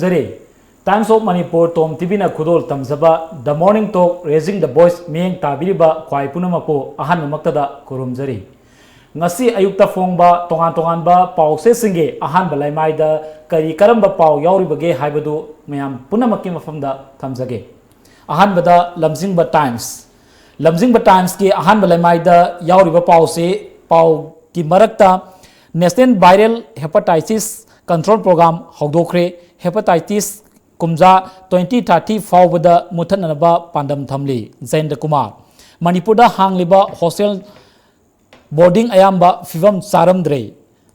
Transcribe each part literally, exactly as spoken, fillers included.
ꯈꯨꯔꯨꯝꯖꯔꯤ꯫ Times of Manipur ꯇꯣꯝ ꯇꯤꯚꯤꯅ ꯈꯨꯗꯣꯜ ꯇꯝꯖꯕ The Morning Talk Raising the Voice ꯃꯤꯠꯌꯦꯡ ꯇꯥꯕꯤꯔꯤꯕ ꯈ꯭ꯋꯥꯏ ꯄꯨꯝꯅꯃꯛꯄꯨ ꯑꯍꯥꯟꯕꯃꯛꯇꯗ ꯈꯨꯔꯨꯝꯖꯔꯤ꯫ ꯉꯁꯤ ꯑꯌꯨꯛꯇ ꯐꯣꯡꯕ ꯇꯣꯉꯥꯟ ꯇꯣꯉꯥꯟꯕ ꯄꯥꯎꯆꯦꯁꯤꯡꯒꯤ ꯑꯍꯥꯟꯕ ꯂꯩꯃꯥꯏꯗ ꯀꯔꯤ ꯀꯔꯝꯕ ꯄꯥꯎ ꯌꯥꯎꯔꯤꯕꯒꯦ ꯍꯥꯏꯕꯗꯨ ꯃꯌꯥꯝ ꯄꯨꯝꯅꯃꯛꯀꯤ ꯃꯐꯝꯗ ꯊꯝꯖꯒꯦ꯫ ꯑꯍꯥꯟꯕꯗ ꯂꯝꯖꯤꯡꯕ Times꯫ ꯂꯝꯖꯤꯡꯕ Timesꯀꯤ ꯑꯍꯥꯟꯕ ꯂꯩꯃꯥꯏꯗ ꯌꯥꯎꯔꯤꯕ ꯄꯥꯎꯁꯤ, ꯄꯥꯎꯒꯤ ꯃꯔꯛꯇ National Viral Hepatitis Control Program ꯍꯧꯗꯣꯛꯈ꯭ꯔꯦ꯫ Hepatitis ꯀꯨꯝꯖꯥ twenty thirty ꯐꯥꯎꯕꯗ ꯃꯨꯊꯠꯅꯅꯕ ꯄꯥꯟꯗꯝ ꯊꯝꯂꯤ꯫ ꯖꯌꯟꯇ ꯀꯨꯃꯥꯔ꯫ ꯃꯅꯤꯄꯨꯔꯗ ꯍꯥꯡꯂꯤꯕ hostel boarding ꯑꯌꯥꯝꯕ ꯐꯤꯕꯝ ꯆꯥꯔꯝꯗ꯭ꯔꯦ꯫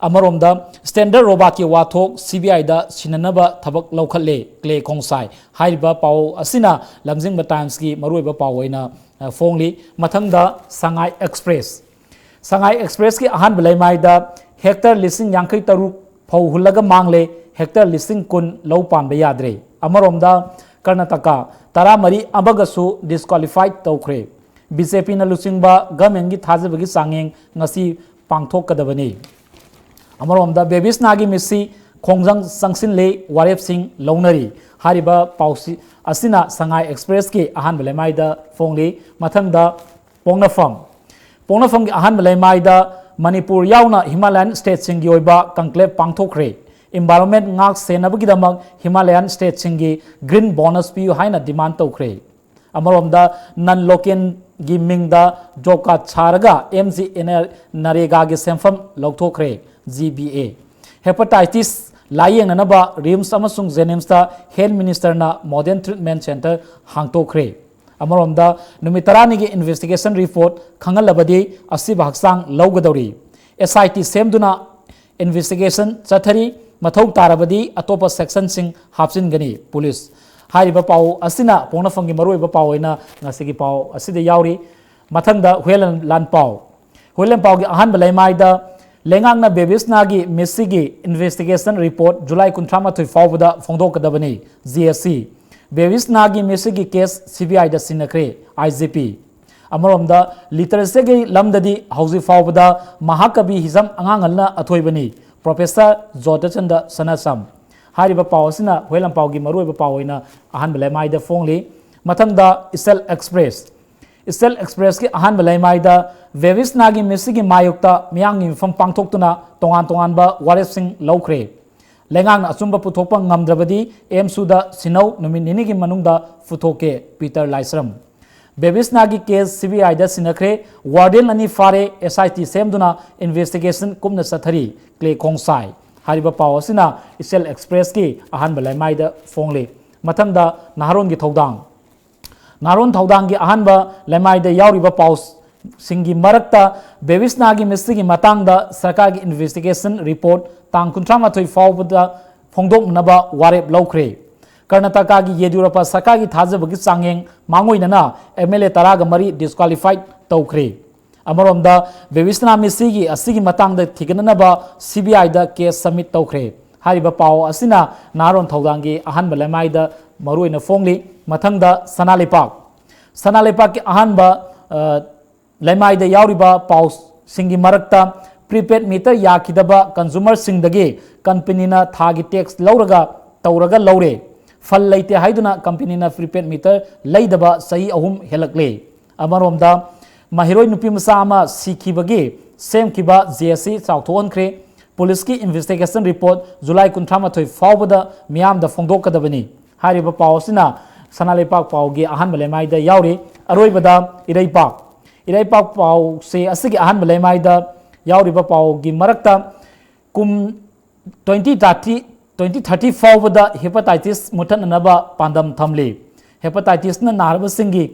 ꯑꯃꯔꯣꯝꯗ Standard Roebuckꯀꯤ ꯋꯥꯊꯣꯛ CBIꯗ ꯁꯤꯟꯅꯅꯕ ꯊꯕꯛ ꯂꯧꯈꯠꯂꯦ, ꯀ꯭ꯂꯦ ꯈꯣꯡꯁꯥꯏ꯫ ꯍꯥꯏꯔꯤꯕ ꯄꯥꯎ ꯑꯁꯤꯅ ꯂꯝꯖꯤꯡꯕ Timesꯀꯤ ꯃꯔꯨꯑꯣꯏꯕ ꯄꯥꯎ ꯑꯣꯏꯅ, ꯑ, ꯐꯣꯡꯂꯤ꯫ ꯃꯊꯪꯗ ꯁꯉꯥꯏ Express꯫ ꯁꯉꯥꯏ Expressꯀꯤ ꯑꯍꯥꯟꯕ ꯂꯩꯃꯥꯏꯗ hectare ꯂꯤꯁꯤꯡ ꯌꯥꯡꯈꯩ ꯇꯔꯨꯛ ꯐꯧ ꯍꯨꯜꯂꯒ ꯃꯥꯡꯂꯦ, hectare ꯂꯤꯁꯤꯡ ꯀꯨꯟ ꯂꯧ ꯄꯥꯟꯕ ꯌꯥꯗ꯭ꯔꯦ꯫ ꯑꯃꯔꯣꯝꯗ ꯀꯔꯅꯥꯇꯀꯥ ꯇꯔꯥꯃꯔꯤ ꯑꯃꯒꯁꯨ disqualified ꯇꯧꯈ꯭ꯔꯦ꯫ BJPꯅ ꯂꯨꯆꯤꯡꯕ governmentꯀꯤ ꯊꯥꯖꯕꯒꯤ ꯆꯥꯡꯌꯦꯡ ꯉꯁꯤ ꯄꯥꯡꯊꯣꯛꯀꯗꯕꯅꯤ꯫ ꯑꯃꯔꯣꯝꯗ ꯕꯦꯕꯤꯁꯅꯥꯒꯤ ꯃꯤꯠꯁꯤ ꯈꯣꯡꯖꯪ ꯆꯪꯁꯤꯜꯂꯦ, ꯋꯥꯔꯦꯞꯁꯤꯡ ꯂꯧꯅꯔꯤ꯫ ꯍꯥꯏꯔꯤꯕ ꯄꯥꯎꯁꯤ ꯑꯁꯤꯅ ꯁꯉꯥꯏ Expressꯀꯤ ꯑꯍꯥꯟꯕ ꯂꯩꯃꯥꯏꯗ ꯐꯣꯡꯂꯤ꯫ ꯃꯊꯪꯗ ꯄꯣꯛꯅꯐꯝ꯫ ꯄꯣꯛꯅꯐꯝꯒꯤ ꯑꯍꯥꯟꯕ ꯂꯩꯃꯥꯏꯗ ꯃꯅꯤꯄꯨꯔ ꯌꯥꯎꯅ Himalayan stateꯁꯤꯡꯒꯤ ꯑꯣꯏꯕ conclave ꯄꯥꯡꯊꯣꯛꯈ꯭ꯔꯦ꯫ Environment ꯉꯥꯛ ꯁꯦꯟꯅꯕꯒꯤꯗꯃꯛ Himalayan stateꯁꯤꯡꯒꯤ green bonus ꯄꯤꯌꯨ ꯍꯥꯏꯅ demand ꯇꯧꯈ꯭ꯔꯦ꯫ ꯑꯃꯔꯣꯝꯗ non localꯒꯤ ꯃꯤꯡꯗ job card ꯁꯥꯔꯒ MGNREGAꯒꯤ ꯁꯦꯟꯐꯝ ꯂꯧꯊꯣꯛꯈ꯭ꯔꯦ꯫ GBA꯫ Hepatitis ꯂꯥꯌꯦꯡꯅꯅꯕ RIMS ꯑꯃꯁꯨꯡ JNIMSꯇ health ministerꯅ modern treatment centre ꯍꯥꯡꯗꯣꯛꯈ꯭ꯔꯦ꯫ ꯑꯃꯔꯣꯝꯗ ꯅꯨꯃꯤꯠ ꯇꯔꯥꯅꯤꯒꯤ investigation report ꯈꯪꯍꯜꯂꯕꯗꯤ ꯑꯁꯤꯕ ꯍꯛꯆꯥꯡ ꯂꯧꯒꯗꯧꯔꯤ꯫ SIT ꯁꯦꯝꯗꯨꯅ investigation ꯆꯠꯊꯔꯤ꯫ ꯃꯊꯧ ꯇꯥꯔꯕꯗꯤ ꯑꯇꯣꯞꯄ sectionꯁꯤꯡ ꯍꯥꯞꯆꯤꯟꯒꯅꯤ꯫ Police꯫ ꯍꯥꯏꯔꯤꯕ ꯄꯥꯎ ꯑꯁꯤꯅ ꯄꯣꯛꯅꯐꯝꯒꯤ ꯃꯔꯨꯑꯣꯏꯕ ꯄꯥꯎ ꯑꯣꯏꯅ ꯉꯁꯤꯒꯤ ꯄꯥꯎ ꯑꯁꯤꯗ ꯌꯥꯎꯔꯤ꯫ ꯃꯊꯪꯗ ꯍꯨꯌꯦꯟ ꯂꯥꯟꯄꯥꯎ꯫ ꯍꯨꯌꯦꯟ ꯂꯥꯟꯄꯥꯎꯒꯤ ꯑꯍꯥꯟꯕ ꯂꯩꯃꯥꯏꯗ ꯂꯩꯉꯥꯛꯅ ꯕꯦꯕꯤꯁꯅꯥꯒꯤ ꯃꯤꯠꯁꯤꯒꯤ investigation report July ꯀꯨꯟꯊ꯭ꯔꯥ ꯃꯥꯊꯣꯏ ꯐꯥꯎꯕꯗ ꯐꯣꯡꯗꯣꯛꯀꯗꯕꯅꯤ꯫ GSC꯫ ꯕꯦꯕꯤꯁꯅꯥꯒꯤ ꯃꯤꯠꯁꯤꯒꯤ case CBIꯗ ꯁꯤꯟꯅꯈ꯭ꯔꯦ꯫ IGP꯫ ꯑꯃꯔꯣꯝꯗ literatureꯒꯤ ꯂꯝꯗꯗꯤ ꯍꯧꯖꯤꯛ ꯐꯥꯎꯕꯗ ꯃꯍꯥꯀꯕꯤ ꯍꯤꯖꯝ ꯑꯉꯥꯡꯍꯜꯅ ꯑꯊꯣꯏꯕꯅꯤ꯫ Professor ꯖꯣꯇꯆꯟꯗ ꯁꯅꯥꯁꯝ꯫ ꯍꯥꯏꯔꯤꯕ ꯄꯥꯎ ꯑꯁꯤꯅ ꯍꯨꯌꯦꯟ ꯂꯥꯟꯄꯥꯎꯒꯤ ꯃꯔꯨꯑꯣꯏꯕ ꯄꯥꯎ ꯑꯣꯏꯅ ꯑꯍꯥꯟꯕ ꯂꯩꯃꯥꯏꯗ ꯐꯣꯡꯂꯤ꯫ ꯃꯊꯪꯗ ꯏꯆꯜ ꯑꯦꯛꯁꯄ꯭ꯔꯦꯁ꯫ ꯏꯆꯜ ꯑꯦꯛꯁꯄ꯭ꯔꯦꯁꯀꯤ ꯑꯍꯥꯟꯕ ꯂꯩꯃꯥꯏꯗ ꯕꯦꯕꯤꯁꯅꯥꯒꯤ ꯃꯤꯠꯁꯤꯒꯤ ꯃꯥꯌꯣꯛꯇ ꯃꯤꯌꯥꯝꯒꯤ ꯃꯤꯐꯝ ꯄꯥꯡꯊꯣꯛꯇꯨꯅ ꯇꯣꯉꯥꯟ ꯇꯣꯉꯥꯟꯕ ꯋꯥꯔꯦꯞꯁꯤꯡ ꯂꯧꯈ꯭ꯔꯦ꯫ ꯂꯩꯉꯥꯛꯅ ꯑꯆꯨꯝꯕ ꯄꯨꯊꯣꯛꯄ ꯉꯝꯗ꯭ꯔꯕꯗꯤ ꯑꯦꯝꯁꯨꯗ ꯁꯤꯟꯅꯧ ꯅꯨꯃꯤꯠ ꯅꯤꯅꯤꯒꯤ ꯃꯅꯨꯡꯗ ꯐꯨꯊꯣꯛꯀꯦ, ꯄꯤꯇꯔ ꯂꯥꯏꯁ꯭ꯔꯝ꯫ ꯕꯦꯕꯤꯁꯅꯥꯒꯤ ꯀꯦꯁ ꯁꯤꯕꯤꯑꯥꯏꯗ ꯁꯤꯟꯅꯈ꯭ꯔꯦ꯫ ꯋꯥꯔꯗꯦꯟ ꯑꯅꯤ ꯐꯥꯔꯦ, ꯑꯦꯁ ꯑꯥꯏ ꯇꯤ ꯁꯦꯝꯗꯨꯅ ꯏꯟꯚꯦꯁꯇꯤꯒꯦꯁꯟ ꯀꯨꯞꯅ ꯆꯠꯊꯔꯤ, ꯀ꯭ꯂꯦ ꯈꯣꯡꯁꯥꯏ꯫ ꯍꯥꯏꯔꯤꯕ ꯄꯥꯎ ꯑꯁꯤꯅ ꯏꯆꯦꯜ ꯑꯦꯛꯁꯄ꯭ꯔꯦꯁꯀꯤ ꯑꯍꯥꯟꯕ ꯂꯩꯃꯥꯏꯗ ꯐꯣꯡꯂꯤ꯫ ꯃꯊꯪꯗ ꯅꯍꯥꯔꯣꯟꯒꯤ ꯊꯧꯗꯥꯡ꯫ ꯅꯍꯥꯔꯣꯟ ꯊꯧꯗꯥꯡꯒꯤ ꯑꯍꯥꯟꯕ ꯂꯩꯃꯥꯏꯗ ꯌꯥꯎꯔꯤꯕ ꯄꯥꯎꯁꯤꯡꯒꯤ ꯃꯔꯛꯇ ꯕꯦꯕꯤꯁꯅꯥꯒꯤ ꯃꯤꯁꯇ꯭ꯔꯤꯒꯤ ꯃꯇꯥꯡꯗ ꯁꯔꯀꯥꯔꯒꯤ ꯏꯟꯚꯦꯁꯇꯤꯒꯦꯁꯟ ꯔꯤꯄꯣꯔꯠ ꯇꯥꯡ ꯀꯨꯟꯊ꯭ꯔꯥ ꯃꯥꯊꯣꯏ ꯐꯥꯎꯕꯗ ꯐꯣꯡꯗꯣꯛꯅꯅꯕ ꯋꯥꯔꯦꯞ ꯂꯧꯈ꯭ꯔꯦ꯫ ꯀꯔꯅꯥꯇꯀꯥꯒꯤ ꯌꯦꯗꯤꯌꯨꯔꯞꯄ ꯁꯔꯀꯥꯔꯒꯤ ꯊꯥꯖꯕꯒꯤ ꯆꯥꯡꯌꯦꯡ ꯃꯥꯡꯑꯣꯏꯅꯅ ꯑꯦꯝ ꯑꯦꯜ ꯑꯦ ꯇꯔꯥꯒ ꯃꯔꯤ ꯗꯤꯁꯀ꯭ꯋꯥꯂꯤꯐꯥꯏ ꯇꯧꯈ꯭ꯔꯦ꯫ ꯑꯃꯔꯣꯝꯗ ꯕꯦꯕꯤꯁꯅꯥ ꯃꯤꯁꯇ꯭ꯔꯤꯒꯤ ꯑꯁꯤꯒꯤ ꯃꯇꯥꯡꯗ ꯊꯤꯒꯠꯅꯅꯕ ꯁꯤ ꯕꯤ ꯑꯥꯏꯗ ꯀꯦꯁ ꯁꯕꯃꯤꯠ ꯇꯧꯈ꯭ꯔꯦ꯫ ꯍꯥꯏꯔꯤꯕ ꯄꯥꯎ ꯑꯁꯤꯅ ꯅꯍꯥꯔꯣꯟ ꯊꯧꯗꯥꯡꯒꯤ ꯑꯍꯥꯟꯕ ꯂꯩꯃꯥꯏꯗ ꯃꯔꯨꯑꯣꯏꯅ ꯐꯣꯡꯂꯤ꯫ ꯃꯊꯪꯗ ꯁꯅꯥ ꯂꯩꯄꯥꯛ꯫ ꯁꯅꯥ ꯂꯩꯄꯥꯛꯀꯤ ꯑꯍꯥꯟꯕ, ꯑ, ꯂꯩꯃꯥꯏꯗ ꯌꯥꯎꯔꯤꯕ ꯄꯥꯎꯁꯤꯡꯒꯤ ꯃꯔꯛꯇ prepaid meter ꯌꯥꯈꯤꯗꯕ ꯀꯟꯖꯨꯃꯔꯁꯤꯡꯗꯒꯤ ꯀꯝꯄꯦꯅꯤꯅ ꯊꯥꯒꯤ ꯇꯦꯛꯁ ꯂꯧꯔꯒ ꯇꯧꯔꯒ ꯂꯧꯔꯦ꯫ ꯐꯜ ꯂꯩꯇꯦ ꯍꯥꯏꯗꯨꯅ ꯀꯝꯄꯦꯅꯤꯅ prepaid meter ꯂꯩꯗꯕ ꯆꯍꯤ ꯑꯍꯨꯝ ꯍꯦꯜꯂꯛꯂꯦ꯫ ꯑꯃꯔꯣꯝꯗ ꯃꯍꯩꯔꯣꯏ ꯅꯨꯄꯤ ꯃꯆꯥ ꯑꯃ ꯁꯤꯈꯤꯕꯒꯤ ꯁꯦꯝꯈꯤꯕ ꯖꯦ ꯑꯦꯁ ꯁꯤ ꯆꯥꯎꯊꯣꯛꯍꯟꯈ꯭ꯔꯦ꯫ ꯄꯨꯂꯤꯁꯀꯤ ꯏꯟꯚꯦꯁꯇꯤꯒꯦꯁꯟ ꯔꯤꯄꯣꯔꯠ ꯖꯨꯂꯥꯏ ꯀꯨꯟꯊ꯭ꯔꯥ ꯃꯥꯊꯣꯏ ꯐꯥꯎꯕꯗ ꯃꯤꯌꯥꯝꯗ ꯐꯣꯡꯗꯣꯛꯀꯗꯕꯅꯤ꯫ ꯍꯥꯏꯔꯤꯕ ꯄꯥꯎ ꯑꯁꯤꯅ ꯁꯅꯥ ꯂꯩꯄꯥꯛ ꯄꯥꯎꯒꯤ ꯑꯍꯥꯟꯕ ꯂꯩꯃꯥꯏꯗ ꯌꯥꯎꯔꯤ꯫ ꯑꯔꯣꯏꯕꯗ ꯏꯔꯩꯄꯥꯛ꯫ ꯏꯔꯩꯄꯥꯛ ꯄꯥꯎꯁꯦ ꯑꯁꯤꯒꯤ ꯑꯍꯥꯟꯕ ꯂꯩꯃꯥꯏꯗ ꯌꯥꯎꯔꯤꯕ ꯄꯥꯎꯒꯤ ꯃꯔꯛꯇ ꯀꯨꯝ twenty thirty, twenty thirty ꯐꯥꯎꯕꯗ hepatitis ꯃꯨꯠꯊꯠꯅꯅꯕ ꯄꯥꯟꯗꯝ ꯊꯝꯂꯤ꯫ Hepatitisꯅ ꯅꯥꯔꯕꯁꯤꯡꯒꯤ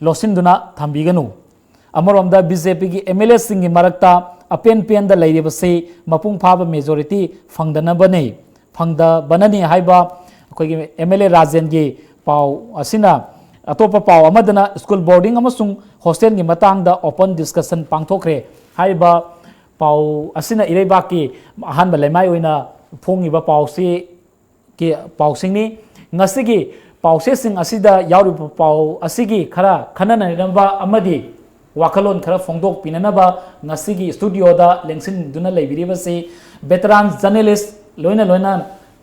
ꯂꯣꯠꯁꯤꯟꯗꯨꯅ ꯊꯝꯕꯤꯒꯅꯨ꯫ ꯑꯃꯔꯣꯝꯗ ꯕꯤ ꯖꯦ ꯄꯤꯒꯤ ꯑꯦꯝ ꯑꯦꯜ ꯑꯦꯁꯤꯡꯒꯤ ꯃꯔꯛꯇ ꯑꯄꯦꯟ ꯄꯦꯟꯗ ꯂꯩꯔꯤꯕꯁꯤ ꯃꯄꯨꯡ ꯐꯥꯕ ꯃꯦꯖꯣꯔꯤꯇꯤ ꯐꯪꯗꯅꯕꯅꯤ, ꯐꯪꯗꯕꯅꯅꯤ ꯍꯥꯏꯕ ꯑꯩꯈꯣꯏꯒꯤ ꯑꯦꯝ ꯑꯦꯜ ꯑꯦ ꯔꯥꯖꯦꯟꯒꯤ ꯄꯥꯎ ꯑꯁꯤꯅ ꯑꯇꯣꯞꯄ ꯄꯥꯎ ꯑꯃꯗꯅ ꯁ꯭ꯀꯨꯜ ꯕꯣꯔꯗꯤꯡ ꯑꯃꯁꯨꯡ ꯍꯣꯁꯇꯦꯜꯒꯤ ꯃꯇꯥꯡꯗ ꯑꯣꯄꯟ ꯗꯤꯁꯀꯁꯟ ꯄꯥꯡꯊꯣꯛꯈ꯭ꯔꯦ꯫ ꯍꯥꯏꯔꯤꯕ ꯄꯥꯎ ꯑꯁꯤꯅ ꯏꯔꯩꯕꯥꯛꯀꯤ ꯑꯍꯥꯟꯕ ꯂꯩꯃꯥꯏ ꯑꯣꯏꯅ ꯐꯣꯡꯉꯤꯕ ꯄꯥꯎꯁꯤ ꯀꯤ ꯄꯥꯎꯁꯤꯡꯅꯤ꯫ ꯉꯁꯤꯒꯤ ꯄꯥꯎꯆꯦꯁꯤꯡ ꯑꯁꯤꯗ ꯌꯥꯎꯔꯤꯕ ꯄꯥꯎ ꯑꯁꯤꯒꯤ ꯈꯔ ꯈꯟꯅ ꯅꯩꯅꯅꯕ ꯑꯃꯗꯤ ꯋꯥꯈꯜꯂꯣꯟ ꯈꯔ ꯐꯣꯡꯗꯣꯛꯄꯤꯅꯅꯕ ꯉꯁꯤꯒꯤ ꯁ꯭ꯇꯨꯗꯤꯑꯣꯗ ꯂꯦꯡꯁꯤꯟꯗꯨꯅ ꯂꯩꯕꯤꯔꯤꯕꯁꯤ veteran journalist ꯂꯣꯏꯅ ꯂꯣꯏꯅ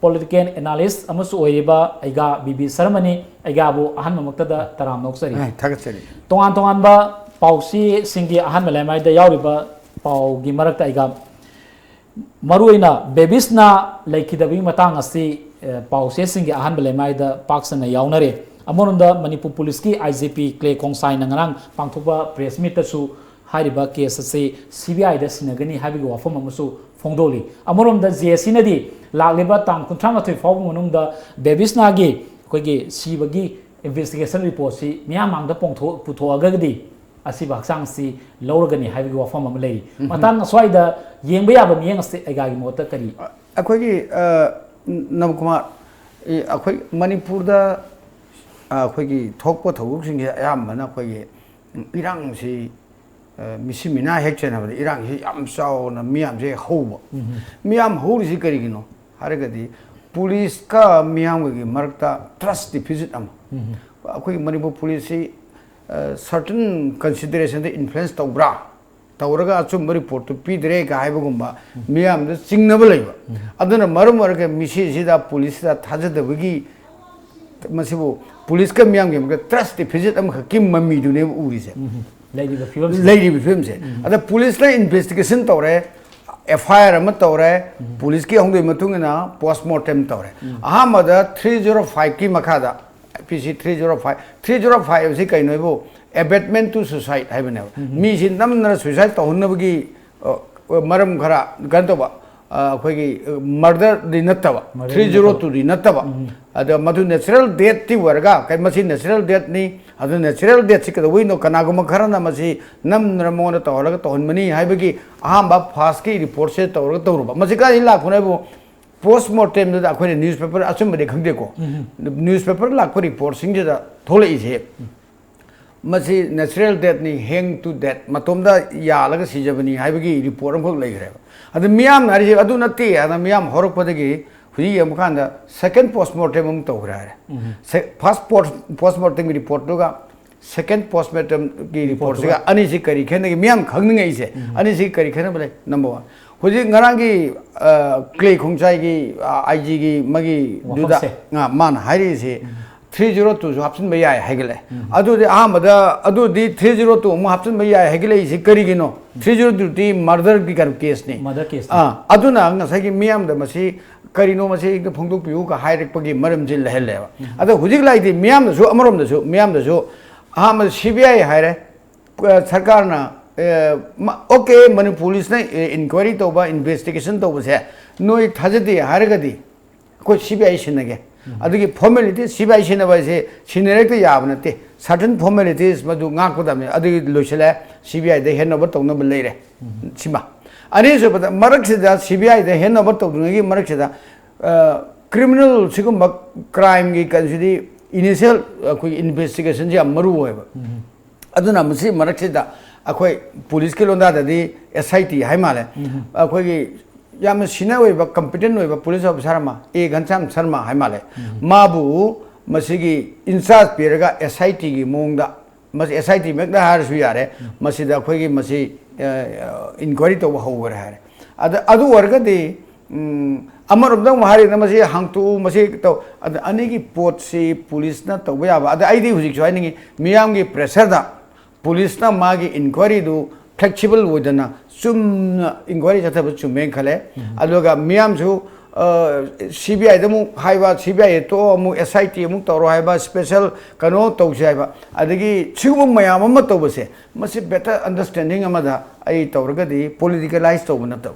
ꯄꯣꯂꯤꯇꯤꯀꯦꯜ ꯑꯦꯅꯥꯂꯤꯁ ꯑꯃꯁꯨ ꯑꯣꯏꯔꯤꯕ ꯑꯩꯒꯥ ꯕꯤ ꯕꯤ ꯁꯔꯃꯅꯤ꯫ ꯑꯩꯒꯥꯕꯨ ꯑꯍꯥꯟꯕꯃꯛꯇꯗ ꯇꯔꯥꯝꯅ ꯑꯣꯛꯆꯔꯤ꯫ ꯑ, ꯊꯥꯒꯠꯆꯔꯤ꯫ ꯇꯣꯉꯥꯟ ꯇꯣꯉꯥꯟꯕ ꯄꯥꯎꯆꯦꯁꯤꯡꯒꯤ ꯑꯍꯥꯟꯕ ꯂꯩꯃꯥꯏꯗ ꯌꯥꯎꯔꯤꯕ ꯄꯥꯎꯒꯤ ꯃꯔꯛꯇ ꯑꯩꯒꯥ ꯃꯔꯨꯑꯣꯏꯅ ꯕꯦꯕꯤꯁꯅꯥ ꯂꯩꯈꯤꯗꯕꯒꯤ ꯃꯇꯥꯡ ꯑꯁꯤ, ꯑ, ꯄꯥꯎꯆꯦꯁꯤꯡꯒꯤ ꯑꯍꯥꯟꯕ ꯂꯩꯃꯥꯏꯗ ꯄꯥꯛ ꯁꯟꯅ ꯌꯥꯎꯅꯔꯦ꯫ ꯑꯃꯔꯣꯝꯗ ꯃꯅꯤꯄꯨꯔ ꯄꯨꯂꯤꯁꯀꯤ ꯑꯥꯏ ꯖꯤ ꯄꯤ ꯀ꯭ꯂꯦ ꯈꯣꯡꯁꯥꯏꯅ ꯉꯔꯥꯡ ꯄꯥꯡꯊꯣꯛꯄ ꯄ꯭ꯔꯦꯁ ꯃꯤꯠꯇꯁꯨ ꯍꯥꯏꯔꯤꯕ ꯀꯦꯁ ꯑꯁꯤ ꯁꯤ ꯕꯤ ꯑꯥꯏꯗ ꯁꯤꯟꯅꯒꯅꯤ ꯍꯥꯏꯕꯒꯤ ꯋꯥꯐꯝ ꯑꯃꯁꯨ ꯐꯣꯡꯗꯣꯛꯂꯤ꯫ ꯑꯃꯔꯣꯝꯗ ꯖꯦ ꯑꯦ ꯁꯤꯅꯗꯤ ꯂꯥꯛꯂꯤꯕ ꯇꯥꯡ ꯀꯨꯟꯊ꯭ꯔꯥ ꯃꯥꯊꯣꯏ ꯐꯥꯎꯕ ꯃꯅꯨꯡꯗ ꯕꯦꯕꯤꯁꯅꯥꯒꯤ ꯑꯩꯈꯣꯏꯒꯤ ꯁꯤꯕꯒꯤ ꯏꯟꯚꯦꯁꯇꯤꯒꯦꯁꯟ ꯔꯤꯄꯣꯔꯠꯁꯤ ꯃꯤꯌꯥꯝ ꯃꯥꯡꯗ ꯄꯣꯡꯊꯣꯛ-, ꯄꯨꯊꯣꯛꯑꯒꯗꯤ ꯑꯁꯤꯕ ꯍꯛꯆꯥꯡꯁꯤ ꯂꯧꯔꯒꯅꯤ ꯍꯥꯏꯕꯒꯤ ꯋꯥꯐꯝ ꯑꯃ ꯂꯩꯔꯤ꯫ ꯃꯇꯥꯡ ꯑꯁ꯭ꯋꯥꯏꯗ ꯌꯦꯡꯕ ꯌꯥꯕ ꯃꯤꯠꯌꯦꯡ ꯑꯁꯤ ꯑꯩꯒꯥꯒꯤ ꯃꯣꯠꯇ ꯀꯔꯤ? ꯑꯩꯈꯣꯏꯒꯤ, ꯑ, ꯅꯕꯀꯨꯃꯥꯔ, ꯑꯩ-, ꯑꯩꯈꯣꯏ ꯃꯅꯤꯄꯨꯔꯗ, ꯑ, ꯑꯩꯈꯣꯏꯒꯤ ꯊꯣꯛꯄ ꯊꯧꯗꯣꯛꯁꯤꯡꯁꯦ ꯑꯌꯥꯝꯕꯅ ꯑꯩꯈꯣꯏꯒꯤ ꯏꯔꯥꯡꯁꯤ, ꯑ, ꯃꯤꯁꯤ ꯃꯤꯅꯥ ꯍꯦꯛ ꯆꯦꯟꯅꯕꯗ ꯏꯔꯥꯡꯁꯤ ꯌꯥꯝ ꯆꯥꯎꯅ ꯃꯤꯌꯥꯝꯁꯦ ꯍꯧꯕ꯫ ꯃꯤꯌꯥꯝ ꯍꯧꯔꯤꯁꯤ ꯀꯔꯤꯒꯤꯅꯣ ꯍꯥꯏꯔꯒꯗꯤ, ꯄꯨꯂꯤꯁꯀ ꯃꯤꯌꯥꯝꯒꯒꯤ ꯃꯔꯛꯇ ꯇ꯭ꯔꯁ ꯗꯤꯐꯤꯁꯤꯠ ꯑꯃ꯫ ꯑꯩꯈꯣꯏꯒꯤ ꯃꯅꯤꯄꯨꯔ ꯄꯨꯂꯤꯁꯁꯤ, ꯑ, ꯁꯔꯇꯟ ꯀꯟꯁꯤꯗꯔꯦꯁꯟꯗ ꯏꯟꯐ꯭ꯂꯨꯌꯦꯟꯁ ꯇꯧꯕ꯭ꯔꯥ? ꯇꯧꯔꯒ ꯑꯆꯨꯝꯕ ꯔꯤꯄꯣꯔꯠꯇꯨ ꯄꯤꯗ꯭ꯔꯦꯒ ꯍꯥꯏꯕꯒꯨꯝꯕ ꯃꯤꯌꯥꯝꯗ ꯆꯤꯡꯅꯕ ꯂꯩꯕ꯫ ꯑꯗꯨꯅ ꯃꯔꯝ ꯑꯣꯏꯔꯒ ꯃꯤꯁꯤꯁꯤꯗ ꯄꯨꯂꯤꯁꯇ ꯊꯥꯖꯗꯕꯒꯤ, ꯃꯁꯤꯕꯨ ꯄꯨꯂꯤꯁꯀ ꯃꯤꯌꯥꯝꯒꯤ ꯃꯔꯛꯇ ꯇ꯭ꯔꯁ ꯗꯤꯐꯤꯁꯤꯠ ꯑꯃꯈꯛꯀꯤ ꯃꯃꯤꯗꯨꯅꯦꯕ ꯎꯔꯤꯁꯦ꯫ ꯂꯩꯔꯤꯕ ꯐꯤꯕꯝꯁꯤ ꯂꯩꯔꯤꯕ ꯐꯤꯕꯝꯁꯦ꯫ ꯑꯗ ꯄꯨꯂꯤꯁꯅ ꯏꯟꯚꯦꯁꯇꯤꯒꯦꯁꯟ ꯇꯧꯔꯦ, ꯑꯦꯐ ꯑꯥꯏ ꯑꯥꯔ ꯑꯃ ꯇꯧꯔꯦ, ꯄꯨꯂꯤꯁꯀꯤ ꯍꯧꯅꯕꯤ ꯃꯇꯨꯡ ꯏꯟꯅ ꯄꯣꯁꯃꯣꯔꯇꯦꯝ ꯇꯧꯔꯦ꯫ ꯑꯍꯥꯟꯕꯗ ꯊ꯭ꯔꯤ ꯖꯤꯔꯣ ꯐꯥꯏꯚꯀꯤ ꯃꯈꯥꯗ, ꯄꯤ C three zero five, three zero five ꯑꯁꯤ ꯀꯩꯅꯣ ꯍꯥꯏꯕꯨ, ꯑꯕꯦꯠꯃꯦꯟ ꯇꯨ ꯁꯨꯁꯥꯏꯠ ꯍꯥꯏꯕꯅꯦꯕ꯫ ꯃꯤꯁꯤ ꯅꯝꯗꯅ ꯁꯨꯁꯥꯏꯠ ꯇꯧꯍꯟꯅꯕꯒꯤ, ꯑ, ꯃꯔꯝ ꯈꯔ ꯀꯩꯅꯣ ꯇꯧꯕ, ꯑ, ꯑꯩꯈꯣꯏꯒꯤ, ꯑ, ꯃꯔꯗꯔꯗꯤ ꯅꯠꯇꯕ, ꯃꯔꯗꯔꯗꯤ ꯊ꯭ꯔꯤ ꯖꯤꯔꯣ ꯇꯨꯗꯤ ꯅꯠꯇꯕ꯫ ꯑꯗ ꯃꯗꯨ ꯅꯦꯆꯔꯦꯜ ꯗꯦꯠꯇꯤ ꯑꯣꯏꯔꯒ, ꯀꯩ-, ꯃꯁꯤ ꯅꯦꯆꯔꯦꯜ ꯗꯦꯠꯅꯤ꯫ ꯑꯗꯨ ꯅꯦꯆꯔꯦꯜ ꯗꯦꯠꯁꯤ ꯀꯩꯗꯧꯕꯩꯅꯣ? ꯀꯅꯥꯒꯨꯝꯕ ꯈꯔꯅ ꯃꯁꯤ ꯅꯝꯗꯅ ꯃꯉꯣꯟꯗ ꯇꯧꯍꯜꯂꯒ ꯇꯧꯍꯟꯕꯅꯤ ꯍꯥꯏꯕꯒꯤ ꯑꯍꯥꯟꯕ ꯐꯥꯔꯁꯀꯤ ꯔꯤꯄꯣꯔꯠꯁꯦ ꯇꯧꯔꯒ ꯇꯧꯔꯨꯕ꯫ ꯃꯁꯤ ꯀꯥꯏꯗꯒꯤ ꯂꯥꯛꯄꯅꯣ ꯍꯥꯏꯕꯨ, ꯄꯣꯁꯃꯣꯔꯇꯦꯝꯗꯨꯗ ꯑꯩꯈꯣꯏꯅ ꯅ꯭ꯌꯨꯁꯄꯦꯄꯔ, ꯑꯆꯨꯝꯕꯗꯤ ꯈꯪꯗꯦꯀꯣ, ꯅ꯭ꯌꯨꯁꯄꯦꯄꯔ ꯂꯥꯛꯄ ꯔꯤꯄꯣꯔꯠꯁꯤꯡꯁꯤꯗ ꯊꯣꯛꯂꯛꯏꯁꯦ, ꯃꯁꯤ natural deathꯅꯤ, hang to death, ꯃꯇꯣꯝꯗ ꯌꯥꯜꯂꯒ ꯁꯤꯖꯕꯅꯤ ꯍꯥꯏꯕꯒꯤ ꯔꯤꯄꯣꯔꯠ ꯑꯃꯈꯛ ꯂꯩꯈ꯭ꯔꯦꯕ꯫ ꯑꯗꯨ ꯃꯤꯌꯥꯝꯅ ꯍꯥꯏꯔꯤꯁꯦ ꯑꯗꯨ ꯅꯠꯇꯦ ꯍꯥꯏꯅ ꯃꯤꯌꯥꯝ ꯍꯧꯔꯛꯄꯗꯒꯤ ꯍꯧꯖꯤꯛ ꯌꯦꯡꯕ ꯀꯥꯟꯗ second postmortem ꯑꯃꯨꯛ ꯇꯧꯈ꯭ꯔꯦ ꯍꯥꯏꯔꯦ꯫ ꯁꯦ-, first post, postmortemꯒꯤ ꯔꯤꯄꯣꯔꯠꯇꯨꯒ second postmortemꯒꯤ ꯔꯤꯄꯣꯔꯠꯁꯤꯒ ꯑꯅꯤꯁꯤ ꯀꯔꯤ ꯈꯦꯠꯅꯒꯦ? ꯃꯤꯌꯥꯝ ꯈꯪꯅꯤꯡꯉꯛꯏꯁꯦ, ꯑꯅꯤꯁꯤ ꯀꯔꯤ ꯈꯦꯠꯅꯕ ꯂꯩ? Number one. ꯍꯧꯖꯤꯛ ꯉꯔꯥꯡꯒꯤ ꯀ꯭ꯂꯦ ꯈꯣꯡꯆꯥꯏꯒꯤ ꯑꯥꯏ ꯖꯤꯒꯤ ꯃꯥꯒꯤꯗꯨꯗ ꯋꯥꯐꯝꯁꯦ꯫ ꯃꯥꯅ ꯍꯥꯏꯔꯤꯁꯤ ꯊ꯭ꯔꯤ ꯖꯤꯔꯣ ꯇꯨꯁꯨ ꯍꯥꯞꯆꯤꯟꯕ ꯌꯥꯏ ꯍꯥꯏꯒꯠꯂꯦ꯫ ꯑꯗꯨꯗꯤ ꯑꯍꯥꯟꯕꯗ ꯑꯗꯨꯗꯤ ꯊ꯭ꯔꯤ ꯖꯤꯔꯣ ꯇꯨ ꯑꯃꯨꯛ ꯍꯥꯞꯆꯤꯟꯕ ꯌꯥꯏ ꯍꯥꯏꯒꯠꯂꯛꯏꯁꯤ ꯀꯔꯤꯒꯤꯅꯣ? ꯊ꯭ꯔꯤ ꯖꯤꯔꯣ ꯇꯨꯗꯤ ꯃꯔꯗꯔꯒꯤ ꯀꯩꯅꯣ ꯀꯦꯁꯅꯤ꯫ Murder case꯫ ꯑꯥ, ꯑꯗꯨꯅ ꯉꯁꯥꯏꯒꯤ ꯃꯤꯌꯥꯝꯗ ꯃꯁꯤ ꯀꯔꯤꯅꯣ, ꯃꯁꯤ ꯍꯦꯛꯇ ꯐꯣꯡꯗꯣꯛꯄꯤꯌꯨꯒ ꯍꯥꯏꯔꯛꯄꯒꯤ ꯃꯔꯝꯁꯤ ꯂꯩꯍꯜꯂꯦꯕ꯫ ꯑꯗꯣ ꯍꯧꯖꯤꯛ ꯂꯥꯛꯏꯗꯤ ꯃꯤꯌꯥꯝꯗꯁꯨ, ꯑꯃꯔꯣꯝꯗꯁꯨ ꯃꯤꯌꯥꯝꯗꯁꯨ ꯑꯍꯥꯟꯕꯗ ꯁꯤ ꯕꯤ ꯑꯥꯏ ꯍꯥꯏꯔꯦ꯫ ꯑ, ꯁꯔꯀꯥꯔꯅ ꯑꯣꯀꯦ, ꯃꯅꯤꯄꯨꯔ ꯄꯨꯂꯤꯁꯅ ꯏꯟꯀ꯭ꯋꯥꯏꯔꯤ ꯇꯧꯕ, ꯏꯟꯚꯦꯁꯇꯤꯒꯦꯁꯟ ꯇꯧꯕꯁꯦ ꯅꯣꯏ ꯊꯥꯖꯗꯦ ꯍꯥꯏꯔꯒꯗꯤ ꯑꯩꯈꯣꯏ ꯁꯤ ꯕꯤ ꯑꯥꯏ ꯁꯤꯟꯅꯒꯦ꯫ ꯑꯗꯨꯒꯤ ꯐꯣꯔꯃꯦꯂꯤꯇꯤ, ꯁꯤ ꯕꯤ ꯑꯥꯏ ꯁꯤꯟꯅꯕ ꯍꯥꯏꯁꯦ ꯁꯤꯟꯅꯔꯦ ꯍꯦꯛꯇ ꯌꯥꯕ ꯅꯠꯇꯦ꯫ ꯁꯥꯔꯇꯟ ꯐꯣꯔꯃꯦꯂꯤꯇꯤꯁ ꯃꯗꯨ ꯉꯥꯛꯀꯗꯕꯅꯤ꯫ ꯑꯗꯨꯒꯤ ꯂꯣꯏꯁꯤꯜꯂꯦ, ꯁꯤ ꯕꯤ ꯑꯥꯏꯗ ꯍꯦꯟ ꯑꯣꯚꯔ ꯇꯧꯅꯕ ꯂꯩꯔꯦ꯫ ꯁꯤꯃ꯫ ꯑꯅꯤꯁꯨꯕꯗ, ꯃꯔꯛꯁꯤꯗ ꯁꯤ ꯕꯤ ꯑꯥꯏꯗ ꯍꯦꯟ ꯑꯣꯚꯔ ꯇꯧꯗ꯭ꯔꯤꯉꯩꯒꯤ ꯃꯔꯛꯁꯤꯗ ꯀ꯭ꯔꯤꯃꯤꯅꯦꯜ ꯁꯤꯒꯨꯝꯕ ꯀ꯭ꯔꯥꯏꯝꯒꯤ ꯀꯩꯅꯣꯁꯤꯗꯤ ꯏꯅꯤꯁꯤꯌꯦꯜ ꯑꯩꯈꯣꯏꯒꯤ ꯏꯟꯚꯦꯁꯇꯤꯒꯦꯁꯟꯁꯤ ꯌꯥꯝ ꯃꯔꯨ ꯑꯣꯏꯌꯦꯕ꯫ ꯑꯗꯨꯅ ꯃꯁꯤ ꯃꯔꯛꯁꯤꯗ ꯑꯩꯈꯣꯏ ꯄꯨꯂꯤꯁꯀꯤ ꯂꯣꯟꯗꯥꯗꯗꯤ ꯑꯦꯁ ꯑꯥꯏ ꯇꯤ ꯍꯥꯏ ꯃꯥꯜꯂꯦ꯫ ꯑꯩꯈꯣꯏꯒꯤ ꯌꯥꯝꯅ ꯁꯤꯅꯤꯌꯔ ꯑꯣꯏꯕ, ꯀꯝꯄꯤꯇꯦꯟ ꯑꯣꯏꯕ ꯄꯨꯂꯤꯁ ꯑꯣꯐꯤꯁꯥꯔ ꯑꯃ, ꯑꯦ ꯘꯟꯁ꯭ꯌꯥꯝ ꯁꯔꯃ ꯍꯥꯏ ꯃꯥꯜꯂꯦ꯫ ꯃꯥꯕꯨ ꯃꯁꯤꯒꯤ ꯏꯟꯆꯥꯔꯖ ꯄꯤꯔꯒ ꯑꯦꯁ ꯑꯥꯏ ꯇꯤꯒꯤ ꯃꯑꯣꯡꯗ, ꯃꯁꯤ ꯑꯦꯁ ꯑꯥꯏ ꯇꯤ ꯃꯛꯇ ꯍꯥꯏꯔꯁꯨ ꯌꯥꯔꯦ, ꯃꯁꯤꯗ ꯑꯩꯈꯣꯏꯒꯤ ꯃꯁꯤ ꯏꯟꯀ꯭ꯋꯥꯏꯔꯤ ꯇꯧꯕ ꯍꯧꯈ꯭ꯔꯦ ꯍꯥꯏꯔꯦ꯫ ꯑꯗ ꯑꯗꯨ ꯑꯣꯏꯔꯒꯗꯤ ꯎꯝ, ꯑꯃꯔꯣꯝꯗ ꯑꯃꯨꯛ ꯍꯥꯏꯔꯒꯅ ꯃꯁꯤ ꯍꯥꯡꯇꯣꯛꯎ, ꯃꯁꯤ ꯇꯧ, ꯑꯗ ꯑꯅꯤꯒꯤ ꯄꯣꯠꯁꯤ ꯄꯨꯂꯤꯁꯅ ꯇꯧꯕ ꯌꯥꯕ꯫ ꯑꯗ ꯑꯩꯗꯤ ꯍꯧꯖꯤꯛꯁꯨ ꯍꯥꯏꯅꯤꯡꯉꯤ, ꯃꯤꯌꯥꯝꯒꯤ ꯄ꯭ꯔꯦꯁꯔꯗ ꯄꯨꯂꯤꯁꯅ ꯃꯥꯒꯤ ꯏꯟꯀ꯭ꯋꯥꯏꯔꯤꯗꯨ ꯐ꯭ꯂꯦꯛꯁꯤꯕꯜ ꯑꯣꯏꯗꯅ ꯆꯨꯝꯅ ꯏꯟꯀ꯭ꯋꯥꯏꯔꯤ ꯆꯠꯊꯕ ꯆꯨꯝꯃꯦꯅ ꯈꯜꯂꯦ꯫ ꯑꯗꯨꯒ ꯃꯤꯌꯥꯝꯁꯨ ꯁꯤ ꯕꯤ ꯑꯥꯏꯗ ꯑꯃꯨꯛ ꯍꯥꯏꯕ, ꯁꯤ ꯕꯤ ꯑꯥꯏ ꯇꯣꯛꯑꯣ, ꯑꯃꯨꯛ ꯑꯦꯁ ꯑꯥꯏ ꯇꯤ ꯑꯃꯨꯛ ꯇꯧꯔꯣ ꯍꯥꯏꯕ, ꯁ꯭ꯄꯦꯁꯦꯜ ꯀꯩꯅꯣ ꯇꯧꯁꯤ ꯍꯥꯏꯕ, ꯑꯗꯒꯤ ꯁꯤꯒꯨꯝꯕ ꯃꯌꯥꯝ ꯑꯃ ꯇꯧꯕꯁꯦ, ꯃꯁꯤ ꯕꯦꯇꯔ ꯑꯟꯗꯔꯁ꯭ꯇꯦꯟꯗꯤꯡ ꯑꯃꯗ ꯑꯩ ꯇꯧꯔꯒꯗꯤ, ꯄꯣꯂꯤꯇꯤꯀꯦꯂꯥꯏꯁ ꯇꯧꯕ ꯅꯠꯇꯕ,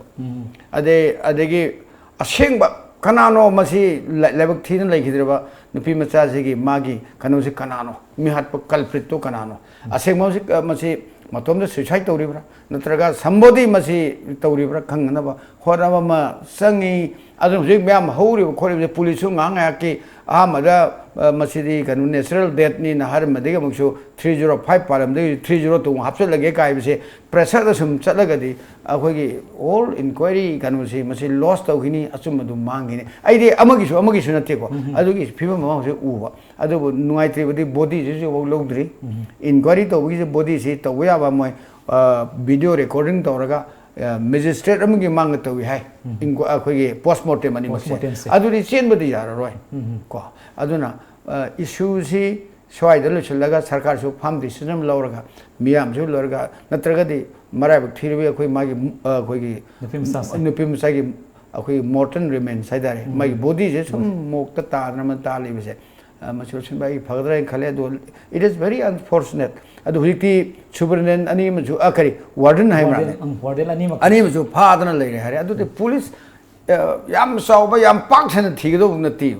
ꯑꯗꯩ ꯑꯗꯒꯤ ꯑꯁꯦꯡꯕ ꯀꯅꯥꯅꯣ ꯃꯁꯤ ꯂꯥꯏ-, ꯂꯥꯏꯕꯛ ꯊꯤꯅ ꯂꯩꯈꯤꯗ꯭ꯔꯕ ꯅꯨꯄꯤ ꯃꯆꯥꯁꯤꯒꯤ ꯃꯥꯒꯤ ꯀꯩꯅꯣꯁꯤ ꯀꯅꯥꯅꯣ? ꯃꯤꯍꯥꯠꯄ ꯀꯜꯄ꯭ꯔꯤꯠꯇꯨ ꯀꯅꯥꯅꯣ? ꯑꯁꯦꯡꯕ ꯃꯁꯤ, ꯃꯁꯤ ꯃꯇꯣꯝꯗ ꯁꯨꯏꯁꯥꯏꯠ ꯇꯧꯔꯤꯕ꯭ꯔꯥ? ꯅꯠꯇ꯭ꯔꯒ ꯁꯝꯕꯣꯗꯤ ꯃꯁꯤ ꯇꯧꯔꯤꯕ꯭ꯔꯥ ꯈꯪꯅꯅꯕ ꯍꯣꯠꯅꯕ ꯑꯃ ꯆꯪꯉꯤ꯫ ꯑꯗꯨꯅ ꯍꯧꯖꯤꯛ ꯃꯌꯥꯝ ꯍꯧꯔꯤꯕ ꯈꯣꯠꯂꯤꯕꯁꯦ ꯄꯨꯂꯤꯁꯁꯨ ꯉꯥꯏꯍꯥꯛ ꯉꯥꯏꯍꯥꯛꯀꯤ ꯑꯍꯥꯟꯕꯗ, ꯑ, ꯃꯁꯤꯗꯤ ꯀꯩꯅꯣ natural deathꯅꯤꯅ ꯍꯥꯏꯔꯝꯕꯗꯒꯤ ꯑꯃꯨꯛꯁꯨ three zero five ꯄꯥꯜꯂꯝꯗꯒꯤ three zero two ꯑꯃꯨꯛ ꯍꯥꯞꯆꯤꯜꯂꯒꯦ ꯀꯥꯏꯕꯁꯦ ꯄ꯭ꯔꯦꯁꯔꯗ ꯁꯨꯝ ꯆꯠꯂꯒꯗꯤ ꯑꯩꯈꯣꯏꯒꯤ ꯑꯣꯜ ꯏꯟꯀ꯭ꯋꯥꯏꯔꯤ ꯀꯩꯅꯣꯁꯤ ꯃꯁꯤ ꯂꯣꯁ ꯇꯧꯈꯤꯅꯤ, ꯑꯆꯨꯝꯕꯗꯨ ꯃꯥꯡꯈꯤꯅꯤ꯫ ꯑꯩꯗꯤ ꯑꯃꯒꯤꯁꯨ ꯑꯃꯒꯤꯁꯨ ꯅꯠꯇꯦꯀꯣ, ꯑꯗꯨꯒꯤ ꯐꯤꯕꯝ ꯑꯃ ꯍꯧꯖꯤꯛ ꯎꯕ꯫ ꯑꯗꯨꯕꯨ ꯅꯨꯡꯉꯥꯏꯇ꯭ꯔꯤꯕꯗꯤ ꯕꯣꯗꯤꯁꯤ ꯍꯧꯖꯤꯛꯐꯥꯎ ꯂꯧꯗ꯭ꯔꯤ꯫ ꯏꯟꯀ꯭ꯋꯥꯏꯔꯤ ꯇꯧꯕꯒꯤꯁꯦ ꯕꯣꯗꯤꯁꯤ ꯇꯧꯕ ꯌꯥꯕ ꯃꯣꯏ, ꯑ, ꯚꯤꯗꯤꯑꯣ ꯔꯦꯀꯣꯔꯗꯤꯡ ꯇꯧꯔꯒ ꯃꯦꯖꯤꯁꯇ꯭ꯔꯦꯠ ꯑꯃꯒꯤ ꯃꯥꯡꯗ ꯇꯧꯏ ꯍꯥꯏ꯫ ꯏꯟꯀ꯭ꯋꯥ- ꯑꯩꯈꯣꯏꯒꯤ ꯄꯣꯁꯃꯣꯔꯇꯦꯝ ꯑꯅꯤꯃꯛꯁꯦ꯫ ꯄꯣꯁꯃꯣꯔꯇꯦꯝꯁꯦ꯫ ꯑꯗꯨꯗꯤ ꯆꯦꯟꯕꯗꯤ ꯌꯥꯔꯔꯣꯏ꯫ ꯀꯣ, ꯑꯗꯨꯅ ꯏꯁꯨꯁꯤ ꯁ꯭ꯋꯥꯏꯗ ꯂꯣꯏꯁꯤꯜꯂꯒ ꯁꯔꯀꯥꯔꯁꯨ ꯐꯥꯔꯝ ꯗꯤꯁꯤꯖꯟ ꯑꯃ ꯂꯧꯔꯒ, ꯃꯤꯌꯥꯝꯁꯨ ꯂꯣꯏꯔꯒ, ꯅꯠꯇ꯭ꯔꯒꯗꯤ ꯃꯔꯥꯏꯕꯛ ꯊꯤꯔꯕꯤ ꯑꯩꯈꯣꯏ ꯃꯥꯒꯤ ꯑ, ꯑꯩꯈꯣꯏꯒꯤ ꯅꯨꯄꯤ ꯃꯆꯥꯁꯦ꯫ ꯅꯨꯄꯤ ꯃꯆꯥꯒꯤ ꯑꯩꯈꯣꯏꯒꯤ ꯃꯣꯔꯇꯦꯜ ꯔꯤꯃꯦꯟꯁ ꯍꯥꯏꯇꯥꯔꯦ, ꯃꯥꯒꯤ ꯕꯣꯗꯤꯁꯦ ꯁꯨꯝ ꯃꯣꯛꯇ ꯇꯥꯗꯅ ꯑꯃ ꯇꯥ ꯂꯩꯕꯁꯦ, ꯑ, ꯃꯁꯤ ꯂꯣꯏꯁꯤꯟꯕ ꯑꯩ ꯐꯒꯗ꯭ꯔꯥ ꯍꯥꯏꯅ ꯈꯜꯂꯦ꯫ ꯑꯗꯣ it is very unfortunate꯫ ꯑꯗꯣ ꯍꯧꯖꯤꯛꯇꯤ ꯁꯨꯄꯔꯤꯟꯇꯦꯟꯗꯦꯟꯠ ꯑꯅꯤ ꯑꯃꯁꯨ, ꯑ, ꯀꯔꯤ, ꯋꯥꯔꯗꯟ ꯍꯥꯏꯕ꯭ꯔꯥ? ꯋꯥꯔꯗꯦꯟ, ꯎꯝ, ꯋꯥꯔꯗꯦꯟ ꯑꯅꯤꯃꯛ꯫ ꯑꯅꯤꯃꯁꯨ ꯐꯥꯗꯅ ꯂꯩꯔꯦ ꯍꯥꯏꯔꯦ꯫ ꯑꯗꯨꯗꯤ ꯄꯨꯂꯤꯁ, ꯑ, ꯌꯥꯝ ꯆꯥꯎꯕ, ꯌꯥꯝ ꯄꯥꯛ ꯁꯟꯅ ꯊꯤꯒꯗꯧꯕ ꯅꯠꯇꯦ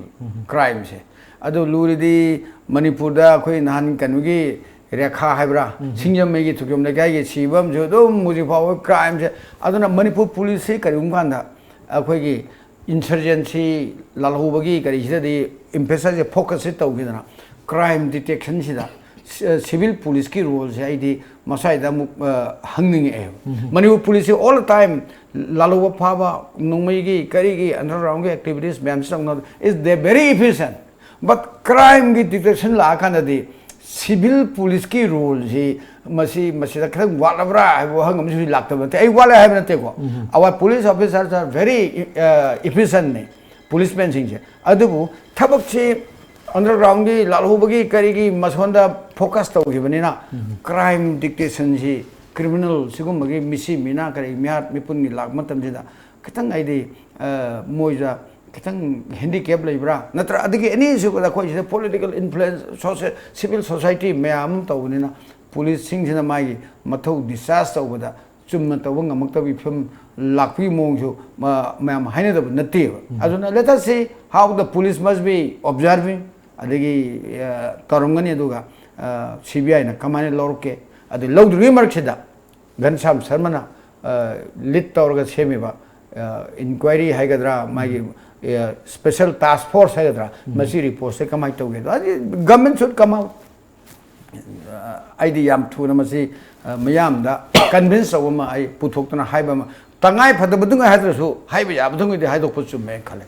ꯀ꯭ꯔꯥꯏꯝꯁꯦ꯫ ꯑꯗꯨ ꯂꯨꯔꯤꯗꯤ ꯃꯅꯤꯄꯨꯔꯗ ꯑꯩꯈꯣꯏ ꯅꯍꯥꯟ ꯀꯩꯅꯣꯒꯤ ꯔꯦꯈꯥ ꯍꯥꯏꯕ꯭ꯔꯥ, ꯁꯤꯡꯖꯃꯩꯒꯤ ꯊꯣꯏꯈꯣꯝ ꯂꯩꯀꯥꯏꯒꯤ ꯁꯤꯕ ꯑꯃꯁꯨ ꯑꯗꯨꯝ ꯍꯧꯖꯤꯛ ꯐꯥꯎꯕ ꯀ꯭ꯔꯥꯏꯝꯁꯦ꯫ ꯑꯗꯨꯅ ꯃꯅꯤꯄꯨꯔ ꯄꯨꯂꯤꯁꯁꯤ ꯀꯔꯤꯒꯨꯝꯕ ꯀꯥꯟꯗ ꯑꯩꯈꯣꯏꯒꯤ ꯏꯟꯁꯔꯖꯦꯟꯁꯤ ꯂꯥꯜꯍꯧꯕꯒꯤ ꯀꯔꯤꯁꯤꯗꯗꯤ ꯏꯝꯐꯦꯁꯥꯏꯁꯁꯦ ꯐꯣꯀꯁꯁꯦ ꯇꯧꯈꯤꯗꯅ, ꯀ꯭ꯔꯥꯏꯝ ꯗꯤꯇꯦꯛꯁꯟꯁꯤꯗ ꯁꯤ-, ꯑ, ꯁꯤꯚꯤꯜ ꯄꯨꯂꯤꯁꯀꯤ ꯔꯣꯜꯁꯦ ꯑꯩꯗꯤ ꯃꯁꯥꯏꯗ ꯑꯃꯨꯛ, ꯑ, ꯍꯪꯅꯤꯡꯉꯛꯑꯦꯕ꯫ ꯃꯅꯤꯄꯨꯔ ꯄꯨꯂꯤꯁꯁꯤ all the time ꯂꯥꯜꯍꯧꯕ ꯐꯥꯕ, ꯅꯣꯡꯃꯩꯒꯤ ꯀꯔꯤꯒꯤ ꯑꯟꯗꯔꯒ꯭ꯔꯥꯎꯟꯒꯤ ꯑꯦꯛꯇꯤꯚꯤꯇꯤꯁ ꯃꯌꯥꯝꯁꯤ ꯇꯧꯅ is they very efficient, but ꯀ꯭ꯔꯥꯏꯝꯒꯤ ꯗꯤꯇꯦꯛꯁꯟ ꯂꯥꯛꯑꯀꯥꯟꯗꯗꯤ ꯁꯤꯚꯤꯜ ꯄꯨꯂꯤꯁꯀꯤ ꯔꯣꯜꯁꯤ ꯃꯁꯤ, ꯃꯁꯤꯗ ꯈꯤꯇꯪ ꯋꯥꯠꯂꯕ꯭ꯔꯥ ꯍꯥꯏꯕ ꯋꯥꯍꯪ ꯑꯃꯁꯨ ꯂꯥꯛꯇꯕ ꯅꯠꯇꯦ꯫ ꯑꯩ ꯋꯥꯠꯂꯦ ꯍꯥꯏꯕ ꯅꯠꯇꯦꯀꯣ꯫ Our police officers are very, uh, efficientꯅꯤ꯫ ꯄꯨꯂꯤꯁꯃꯦꯟꯁꯤꯡꯁꯦ꯫ ꯑꯗꯨꯕꯨ ꯊꯕꯛꯁꯤ ꯑꯟꯗꯔꯒ꯭ꯔꯥꯎꯟꯒꯤ ꯂꯥꯜꯍꯧꯕꯒꯤ ꯀꯔꯤꯒꯤ ꯃꯁꯣꯟꯗ ꯐꯣꯀꯁ ꯇꯧꯈꯤꯕꯅꯤꯅ ꯀ꯭ꯔꯥꯏꯝ ꯗꯤꯇꯦꯛꯁꯟꯁꯤ, ꯀ꯭ꯔꯤꯃꯤꯅꯦꯜ ꯁꯤꯒꯨꯝꯕꯒꯤ ꯃꯤꯁꯤ ꯃꯤꯅꯥ ꯀꯔꯤ ꯃꯤꯍꯥꯠ ꯃꯤꯄꯨꯟꯒꯤ ꯂꯥꯛꯄ ꯃꯇꯝꯁꯤꯗ ꯈꯤꯇꯪ ꯍꯥꯏꯗꯤ, ꯑ, ꯃꯣꯏꯗ ꯈꯤꯇꯪ ꯍꯦꯟꯗꯤꯀꯦꯞ ꯂꯩꯕ꯭ꯔꯥ? ꯅꯠꯇ꯭ꯔ ꯑꯗꯒꯤ ꯑꯅꯤꯁꯨꯕꯗ ꯑꯩꯈꯣꯏ ꯁꯤꯗ ꯄꯣꯂꯤꯇꯤꯀꯦꯜ ꯏꯟꯐ꯭ꯂꯨꯌꯦꯟꯁ, ꯁꯣꯁꯦ-, ꯁꯤꯚꯤꯜ ꯁꯣꯁꯥꯏꯇꯤ ꯃꯌꯥꯝ ꯑꯃ ꯇꯧꯕꯅꯤꯅ ꯄꯨꯂꯤꯁꯁꯤꯡꯁꯤꯅ ꯃꯥꯒꯤ ꯃꯊꯧ ꯗꯤꯁꯆꯥꯔꯖ ꯇꯧꯕꯗ ꯆꯨꯝꯅ ꯇꯧꯕ ꯉꯝꯃꯛꯇꯕꯒꯤ ꯐꯤꯕꯝ ꯂꯥꯛꯄꯒꯤ ꯃꯑꯣꯡꯁꯨ ꯃ-, ꯃꯌꯥꯝ ꯍꯥꯏꯅꯗꯕ ꯅꯠꯇꯦꯕ꯫ ꯑꯗꯨꯅ let us see how the police must be observing, ꯑꯗꯒꯤ, ꯑ, ꯇꯧꯔꯝꯒꯅꯤ꯫ ꯑꯗꯨꯒ, ꯑ, ꯁꯤ ꯕꯤ ꯑꯥꯏꯅ ꯀꯃꯥꯏꯅ ꯂꯧꯔꯛꯀꯦ, ꯑꯗꯨ ꯂꯧꯗ꯭ꯔꯤꯉꯩ ꯃꯔꯛꯁꯤꯗ ꯘꯟꯁ꯭ꯌꯥꯝ ꯁꯔꯃꯅ, ꯑ, ꯂꯤꯗ ꯇꯧꯔꯒ ꯁꯦꯝꯃꯤꯕ, ꯑ, ꯏꯟꯀ꯭ꯋꯥꯏꯔꯤ ꯍꯥꯏꯒꯗ꯭ꯔꯥ, ꯃꯥꯒꯤ, ꯑ, ꯁ꯭ꯄꯦꯁꯦꯜ ꯇꯥꯁꯛ ꯐꯣꯔꯁ ꯍꯥꯏꯒꯗ꯭ꯔꯥ, ꯃꯁꯤ ꯔꯤꯄꯣꯔꯠꯁꯦ ꯀꯃꯥꯏꯅ ꯇꯧꯒꯦ? ꯍꯥꯏꯗꯤ government should come out꯫ ꯑꯩꯗꯤ ꯌꯥꯝ ꯊꯨꯅ ꯃꯁꯤ, ꯑ, ꯃꯤꯌꯥꯝꯗ ꯀꯟꯚꯤꯟꯁ ꯇꯧꯕ ꯑꯃ, ꯑꯩ ꯄꯨꯊꯣꯛꯇꯨꯅ ꯍꯥꯏꯕ ꯑꯃ, ꯇꯉꯥꯏ ꯐꯗꯕꯗꯨꯉꯥꯏ ꯍꯥꯏꯗ꯭ꯔꯁꯨ ꯍꯥꯏꯕ ꯌꯥꯕꯗꯨꯉꯩꯗꯤ ꯍꯥꯏꯗꯣꯛꯄ ꯆꯨꯝꯃꯦꯅ ꯈꯜꯂꯦ꯫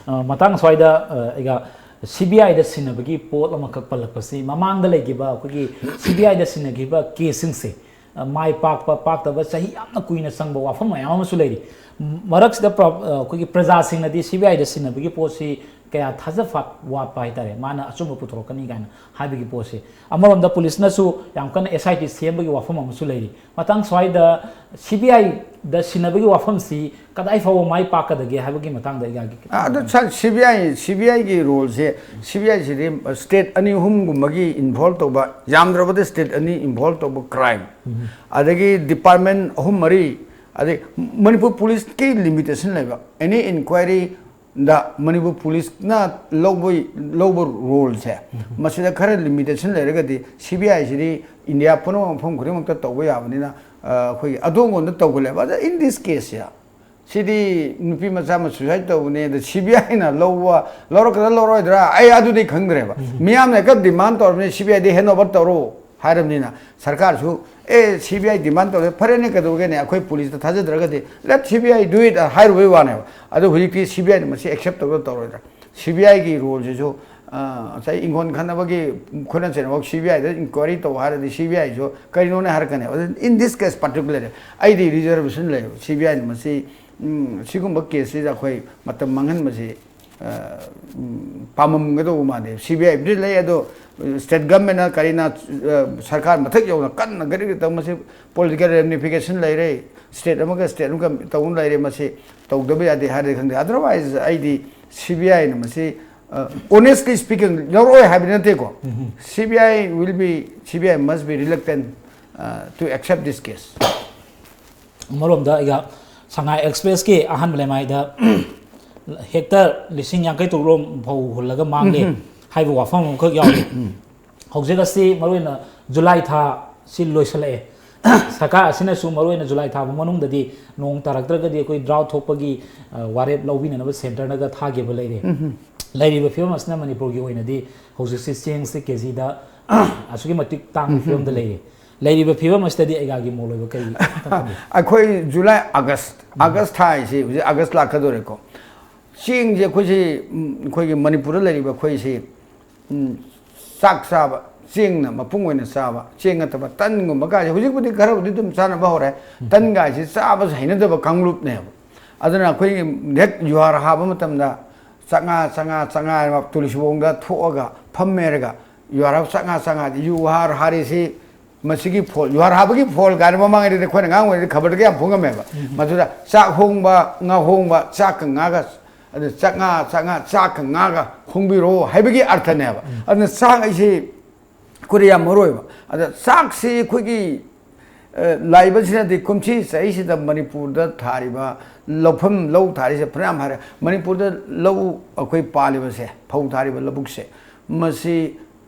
ꯑ, ꯃꯇꯥꯡ ꯁ꯭ꯋꯥꯏꯗ, ꯑ, ꯑꯩꯒ ꯁꯤ ꯕꯤ ꯑꯥꯏꯗ ꯁꯤꯟꯅꯕꯒꯤ ꯄꯣꯠ ꯑꯃꯈꯛ ꯄꯜꯂꯛꯄꯁꯤ, ꯃꯃꯥꯡꯗ ꯂꯩꯈꯤꯕ ꯑꯩꯈꯣꯏꯒꯤ ꯁꯤ ꯕꯤ ꯑꯥꯏꯗ ꯁꯤꯟꯅꯈꯤꯕ ꯀꯦꯁꯁꯤꯡꯁꯦ, ꯃꯥꯏ ꯄꯥꯛꯄ ꯄꯥꯛꯇꯕ ꯆꯍꯤ ꯌꯥꯝꯅ ꯀꯨꯏꯅ ꯆꯪꯕ ꯋꯥꯐꯝ ꯃꯌꯥꯝ ꯑꯃꯁꯨ ꯂꯩꯔꯤ꯫ ꯃꯔꯛꯁꯤꯗ ꯄ꯭ꯔ-, ꯑꯩꯈꯣꯏꯒꯤ ꯄ꯭ꯔꯖꯥꯁꯤꯡꯅꯗꯤ ꯁꯤ ꯕꯤ ꯑꯥꯏꯗ ꯁꯤꯟꯅꯕꯒꯤ ꯄꯣꯠꯁꯤ ꯀꯌꯥ ꯊꯥꯖꯐꯥꯠ ꯋꯥꯠꯄ ꯍꯥꯏꯇꯥꯔꯦ, ꯃꯥꯅ ꯑꯆꯨꯝꯕ ꯄꯨꯊꯣꯔꯛꯀꯅꯤ ꯀꯥꯏꯅ ꯍꯥꯏꯕꯒꯤ ꯄꯣꯠꯁꯤ꯫ ꯑꯃꯔꯣꯝꯗ ꯄꯨꯂꯤꯁꯅꯁꯨ ꯌꯥꯝ ꯀꯟꯅ ꯑꯦꯁ ꯑꯥꯏ ꯇꯤ ꯁꯦꯝꯕꯒꯤ ꯋꯥꯐꯝ ꯑꯃꯁꯨ ꯂꯩꯔꯤ꯫ ꯃꯇꯥꯡ ꯁ꯭ꯋꯥꯏꯗ ꯁꯤ ꯕꯤ ꯑꯥꯏꯗ ꯁꯤꯟꯅꯕꯒꯤ ꯋꯥꯐꯝꯁꯤ ꯀꯗꯥꯏ ꯐꯥꯎꯕ ꯃꯥꯏ ꯄꯥꯛꯀꯗꯒꯦ ꯍꯥꯏꯕꯒꯤ ꯃꯇꯥꯡꯗ ꯑꯩꯒꯤ ꯈꯤꯇꯪ ꯑꯗꯨ ꯁꯥꯔ, ꯁꯤ ꯕꯤ ꯑꯥꯏ, ꯁꯤ ꯕꯤ ꯑꯥꯏꯒꯤ ꯔꯣꯜꯁꯦ, ꯁꯤ ꯕꯤ ꯑꯥꯏꯁꯤꯗꯤ ꯁ꯭ꯇꯦꯠ ꯑꯅꯤ ꯑꯍꯨꯝꯒꯨꯝꯕꯒꯤ ꯏꯟꯚꯣꯜꯕ ꯇꯧꯕ, ꯌꯥꯝꯗ꯭ꯔꯕꯗ ꯁ꯭ꯇꯦꯠ ꯑꯅꯤ ꯏꯟꯚꯣꯜꯕ ꯇꯧꯕ ꯀ꯭ꯔꯥꯏꯝ, ꯑꯗꯒꯤ ꯗꯤꯄꯥꯔꯠꯃꯦꯟ ꯑꯍꯨꯝ ꯃꯔꯤ, ꯑꯗꯩ ꯃꯅꯤꯄꯨꯔ ꯄꯨꯂꯤꯁꯀꯤ ꯂꯤꯃꯤꯇꯦꯁꯟ ꯂꯩꯕ, ꯑꯦꯅꯤ ꯏꯟꯀ꯭ꯋꯥꯏꯔꯤꯗ ꯃꯅꯤꯄꯨꯔ ꯄꯨꯂꯤꯁꯅ ꯂꯧꯕ, ꯂꯧꯕ ꯔꯣꯜꯁꯦ, ꯃꯁꯤꯗ ꯈꯔ ꯂꯤꯃꯤꯇꯦꯁꯟ ꯂꯩꯔꯒꯗꯤ ꯁꯤ ꯕꯤ ꯑꯥꯏꯁꯤꯗꯤ ꯏꯟꯗꯤꯌꯥ ꯄꯨꯝꯅꯃꯛ ꯃꯐꯝ ꯈꯨꯗꯤꯡꯃꯛꯇ ꯇꯧꯕ ꯌꯥꯕꯅꯤꯅ, ꯑ, ꯑꯩꯈꯣꯏꯒꯤ ꯑꯗꯣꯝꯉꯣꯝꯗ ꯇꯧꯒꯜꯂꯦꯕ꯫ ꯑꯗ in this case ꯁꯦ, ꯁꯤꯗꯤ ꯅꯨꯄꯤ ꯃꯆꯥ ꯑꯃ ꯁꯨꯁꯥꯏꯠ ꯇꯧꯕꯅꯦ, ꯑꯗ ꯁꯤ ꯕꯤ ꯑꯥꯏꯅ ꯂꯧꯕ, ꯂꯧꯔꯛꯀꯗ꯭ꯔꯥ ꯂꯧꯔꯣꯏꯗ꯭ꯔꯥ, ꯑꯩ ꯑꯗꯨꯗꯤ ꯈꯪꯗ꯭ꯔꯦꯕ꯫ ꯃꯤꯌꯥꯝꯅ ꯍꯦꯛꯇ ꯗꯤꯃꯥꯟ ꯇꯧꯔꯕꯅꯤ, ꯁꯤ ꯕꯤ ꯑꯥꯏꯗ ꯍꯦꯟ ꯑꯣꯚꯔ ꯇꯧꯔꯣ ꯍꯥꯏꯔꯕꯅꯤꯅ, ꯁꯔꯀꯥꯔꯁꯨ, "ꯑꯦ, ꯁꯤ ꯕꯤ ꯑꯥꯏ ꯗꯤꯃꯥꯟ ꯇꯧꯔꯦ, ꯐꯔꯦꯅꯦ, ꯀꯩꯗꯧꯒꯦꯅꯦ, ꯑꯩꯈꯣꯏ ꯄꯨꯂꯤꯁꯇ ꯊꯥꯖꯗ꯭ꯔꯒꯗꯤ, let C B I do it" ꯍꯥꯏꯔꯨꯕꯩ ꯋꯥꯅꯦꯕ꯫ ꯑꯗꯣ ꯍꯧꯖꯤꯛꯇꯤ ꯁꯤ ꯕꯤ ꯑꯥꯏꯅ ꯃꯁꯤ ꯑꯦꯛꯁꯦꯞ ꯇꯧꯗ ꯇꯧꯔꯣꯏꯗ꯭ꯔꯥ? ꯁꯤ ꯕꯤ ꯑꯥꯏꯒꯤ ꯔꯣꯜꯁꯤꯁꯨ, ꯑ, ꯉꯁꯥꯏ ꯏꯪꯈꯣꯜ ꯈꯠꯅꯕꯒꯤ ꯈꯨꯠꯅ ꯆꯩꯅꯕ ꯁꯤ ꯕꯤ ꯑꯥꯏꯗ ꯏꯟꯀ꯭ꯋꯥꯏꯔꯤ ꯇꯧ ꯍꯥꯏꯔꯗꯤ, ꯁꯤ ꯕꯤ ꯑꯥꯏꯁꯨ ꯀꯔꯤꯅꯣꯅꯦ ꯍꯥꯏꯔꯛꯀꯅꯦꯕ꯫ ꯑꯗꯨ in this case particular ꯑꯩꯗꯤ ꯔꯤꯖꯔꯕꯦꯁꯟ ꯂꯩꯌꯦꯕ꯫ ꯁꯤ ꯕꯤ ꯑꯥꯏꯅ ꯃꯁꯤ, ꯎꯝ, ꯁꯤꯒꯨꯝꯕ ꯀꯦꯁꯁꯤꯗ ꯑꯩꯈꯣꯏ ꯃꯇꯝ ꯃꯥꯡꯍꯟꯕꯁꯤ, ꯑ, ꯎꯝ, ꯄꯥꯝꯃꯝꯒꯗꯧꯕ ꯃꯥꯟꯗꯦ꯫ ꯁꯤ ꯕꯤ ꯑꯥꯏꯕꯨꯗꯤ ꯂꯩ, ꯑꯗꯣ ꯁ꯭ꯇꯦꯠ ꯒꯚꯔꯟꯃꯦꯟꯠꯅ ꯀꯔꯤꯅ, ꯑ, ꯁꯔꯀꯥꯔ ꯃꯊꯛ ꯌꯧꯅ ꯀꯟꯅ ꯒꯔꯤ ꯒꯔꯤ ꯇꯧ, ꯃꯁꯤ ꯄꯣꯂꯤꯇꯤꯀꯦꯜ ꯔꯦꯃꯤꯐꯤꯀꯦꯁꯟ ꯂꯩꯔꯦ, ꯁ꯭ꯇꯦꯠ ꯑꯃꯒ ꯁ꯭ꯇꯦꯠ ꯑꯃꯒ ꯇꯧꯅ ꯂꯩꯔꯦ, ꯃꯁꯤ ꯇꯧꯗꯕ ꯌꯥꯗꯦ ꯍꯥꯏꯔꯗꯤ ꯈꯪꯗꯦ꯫ ꯑꯗꯔꯋꯥꯏꯁ ꯑꯩꯗꯤ ꯁꯤ ꯕꯤ ꯑꯥꯏꯅ ꯃꯁꯤ, ꯑ, ꯑꯣꯅꯦꯁꯂꯤ ꯁ꯭ꯄꯤꯀꯤꯡ, ꯂꯧꯔꯣꯏ ꯍꯥꯏꯕꯗꯤ ꯅꯠꯇꯦꯀꯣ꯫ ꯎꯝ꯫ C B I will be, C B I must be reluctant, uh, to accept this case. ꯑꯃꯔꯣꯝꯗ ꯑꯩꯒ ꯁꯉꯥꯏ ꯑꯦꯛꯁꯄ꯭ꯔꯦꯁꯀꯤ ꯑꯍꯥꯟꯕ ꯂꯩꯃꯥꯏꯗ ꯍꯦꯛꯇꯔ ꯂꯤꯁꯤꯡ ꯌꯥꯡꯈꯩ ꯇꯔꯨꯛ ꯐꯥꯎ ꯍꯨꯜꯂꯒ ꯃꯥꯡꯂꯦ ꯎꯝ꯫ ꯍꯥꯏꯕ ꯋꯥꯐꯝ ꯑꯃꯈꯛ ꯌꯥꯎꯔꯤ꯫ ꯎꯝ꯫ ꯍꯧꯖꯤꯛ ꯑꯁꯤ ꯃꯔꯨꯑꯣꯏꯅ ꯖꯨꯂꯥꯏ ꯊꯥ ꯁꯤ ꯂꯣꯏꯁꯤꯜꯂꯛꯑꯦ꯫ ꯁꯔꯀꯥꯔ ꯑꯁꯤꯅꯁꯨ ꯃꯔꯨꯑꯣꯏꯅ ꯖꯨꯂꯥꯏ ꯊꯥ ꯐꯥꯎ ꯃꯅꯨꯡꯗꯗꯤ ꯅꯣꯡ ꯇꯥꯔꯛꯇ꯭ꯔꯒꯗꯤ ꯑꯩꯈꯣꯏ ꯗ꯭ꯔꯥꯎꯠ ꯊꯣꯛꯄꯒꯤ, ꯑ, ꯋꯥꯔꯦꯞ ꯂꯧꯕꯤꯅꯅꯕ ꯁꯦꯟꯇꯔꯅꯒ ꯊꯥꯈꯤꯕ ꯂꯩꯔꯦ꯫ ꯎꯝ꯫ ꯂꯩꯔꯤꯕ ꯐꯤꯕꯝ ꯑꯁꯤꯅ ꯃꯅꯤꯄꯨꯔꯒꯤ ꯑꯣꯏꯅꯗꯤ ꯍꯧꯖꯤꯛꯁꯤ ꯆꯦꯡꯁꯤ ꯀꯦꯖꯤꯗ ꯑꯁꯨꯛꯀꯤ ꯃꯇꯤꯛ ꯇꯥꯡꯕ ꯐꯤꯕꯝꯗ ꯂꯩꯔꯤ꯫ ꯂꯩꯔꯤꯕ ꯐꯤꯕꯝ ꯑꯁꯤꯗꯗꯤ ꯑꯩꯒꯥꯒꯤ ꯃꯣꯠ ꯑꯣꯏꯕ ꯀꯔꯤ ꯈꯪꯕꯤ? ꯑꯩꯈꯣꯏ ꯖꯨꯂꯥꯏ, ꯑꯥꯒꯁ, ꯑꯥꯒꯁ ꯊꯥ ꯍꯥꯏꯁꯤ ꯍꯧꯖꯤꯛ ꯑꯥꯒꯁ ꯂꯥꯛꯀꯗꯧꯔꯦꯀꯣ꯫ ꯆꯦꯡꯁꯦ ꯑꯩꯈꯣꯏꯁꯤ, ꯎꯝ, ꯑꯩꯈꯣꯏꯒꯤ ꯃꯅꯤꯄꯨꯔꯗ ꯂꯩꯔꯤꯕ ꯑꯩꯈꯣꯏꯁꯤ, ꯎꯝ, ꯆꯥꯛ ꯆꯥꯕ, ꯆꯦꯡꯅ ꯃꯄꯨꯡ ꯑꯣꯏꯅ ꯆꯥꯕ, ꯆꯦꯡ ꯅꯠꯇꯕ ꯇꯟꯒꯨꯝꯕ ꯀꯥꯏꯁꯦ ꯍꯧꯖꯤꯛꯄꯨꯗꯤ ꯈꯔꯕꯨꯗꯤ ꯑꯗꯨꯝ ꯆꯥꯅꯕ ꯍꯧꯔꯦ꯫ ꯇꯟ ꯀꯥꯏꯁꯤ ꯆꯥꯕꯁꯨ ꯍꯩꯅꯗꯕ ꯀꯥꯡꯂꯨꯞꯅꯦꯕ꯫ ꯑꯗꯨꯅ ꯑꯩꯈꯣꯏꯒꯤ ꯍꯦꯛ ꯖꯨꯍꯥꯔ ꯍꯥꯕ ꯃꯇꯝꯗ ꯆꯥꯉꯥ, ꯆꯥꯉꯥ, ꯆꯥꯉꯥ ꯍꯥꯏꯅ ꯇꯨꯜꯁꯤꯕꯣꯡꯗ ꯊꯣꯛꯑꯒ ꯐꯝꯃꯦꯔꯒ ꯖꯨꯍꯥꯔ ꯍꯥꯕ ꯆꯥꯉꯥ, ꯆꯥꯉꯥ, ꯖꯨꯍꯥꯔ ꯍꯥꯔꯤꯁꯤ ꯃꯁꯤꯒꯤ ꯐꯣꯜ, ꯖꯨꯍꯥꯔ ꯍꯥꯕꯒꯤ ꯐꯣꯜ ꯀꯥꯏꯅ ꯃꯃꯥꯡꯉꯩꯗꯗꯤ ꯑꯩꯈꯣꯏꯅ ꯑꯉꯥꯡ ꯑꯣꯏꯔꯤꯉꯩꯗ ꯈꯕꯔꯗꯒ ꯌꯥꯝ ꯐꯣꯡꯉꯝꯃꯦꯕ꯫ ꯃꯗꯨꯗ ꯆꯥꯛ ꯍꯣꯡꯕ, ꯉꯥ ꯍꯣꯡꯕ, ꯆꯥꯛꯀ ꯉꯥꯒ, ꯑꯗꯨ ꯆꯥꯛꯉꯥ, ꯆꯥꯛꯉꯥ, ꯆꯥꯛꯀ ꯉꯥꯒ ꯍꯣꯡꯕꯤꯔꯣ ꯍꯥꯏꯕꯒꯤ ꯑꯔꯊꯅꯦꯕ꯫ ꯑꯗꯨꯅ ꯆꯥꯛ ꯑꯩꯁꯤ ꯑꯩꯈꯣꯏꯗ ꯌꯥꯝ ꯃꯔꯨ ꯑꯣꯏꯕ꯫ ꯑꯗ ꯆꯥꯛꯁꯤ ꯑꯩꯈꯣꯏꯒꯤ, ꯑ, ꯂꯥꯛꯏꯕꯁꯤꯅꯗꯤ ꯀꯨꯝꯁꯤ ꯆꯍꯤꯁꯤꯗ ꯃꯅꯤꯄꯨꯔꯗ ꯊꯥꯔꯤꯕ ꯂꯧꯐꯝ, ꯂꯧ ꯊꯥꯔꯤꯁꯦ ꯐꯅꯌꯥꯝ ꯍꯥꯏꯔꯦ꯫ ꯃꯅꯤꯄꯨꯔꯗ ꯂꯧ ꯑꯩꯈꯣꯏ ꯄꯥꯜꯂꯤꯕꯁꯦ, ꯐꯧ ꯊꯥꯔꯤꯕ ꯂꯧꯕꯨꯛꯁꯦ, ꯃꯁꯤ,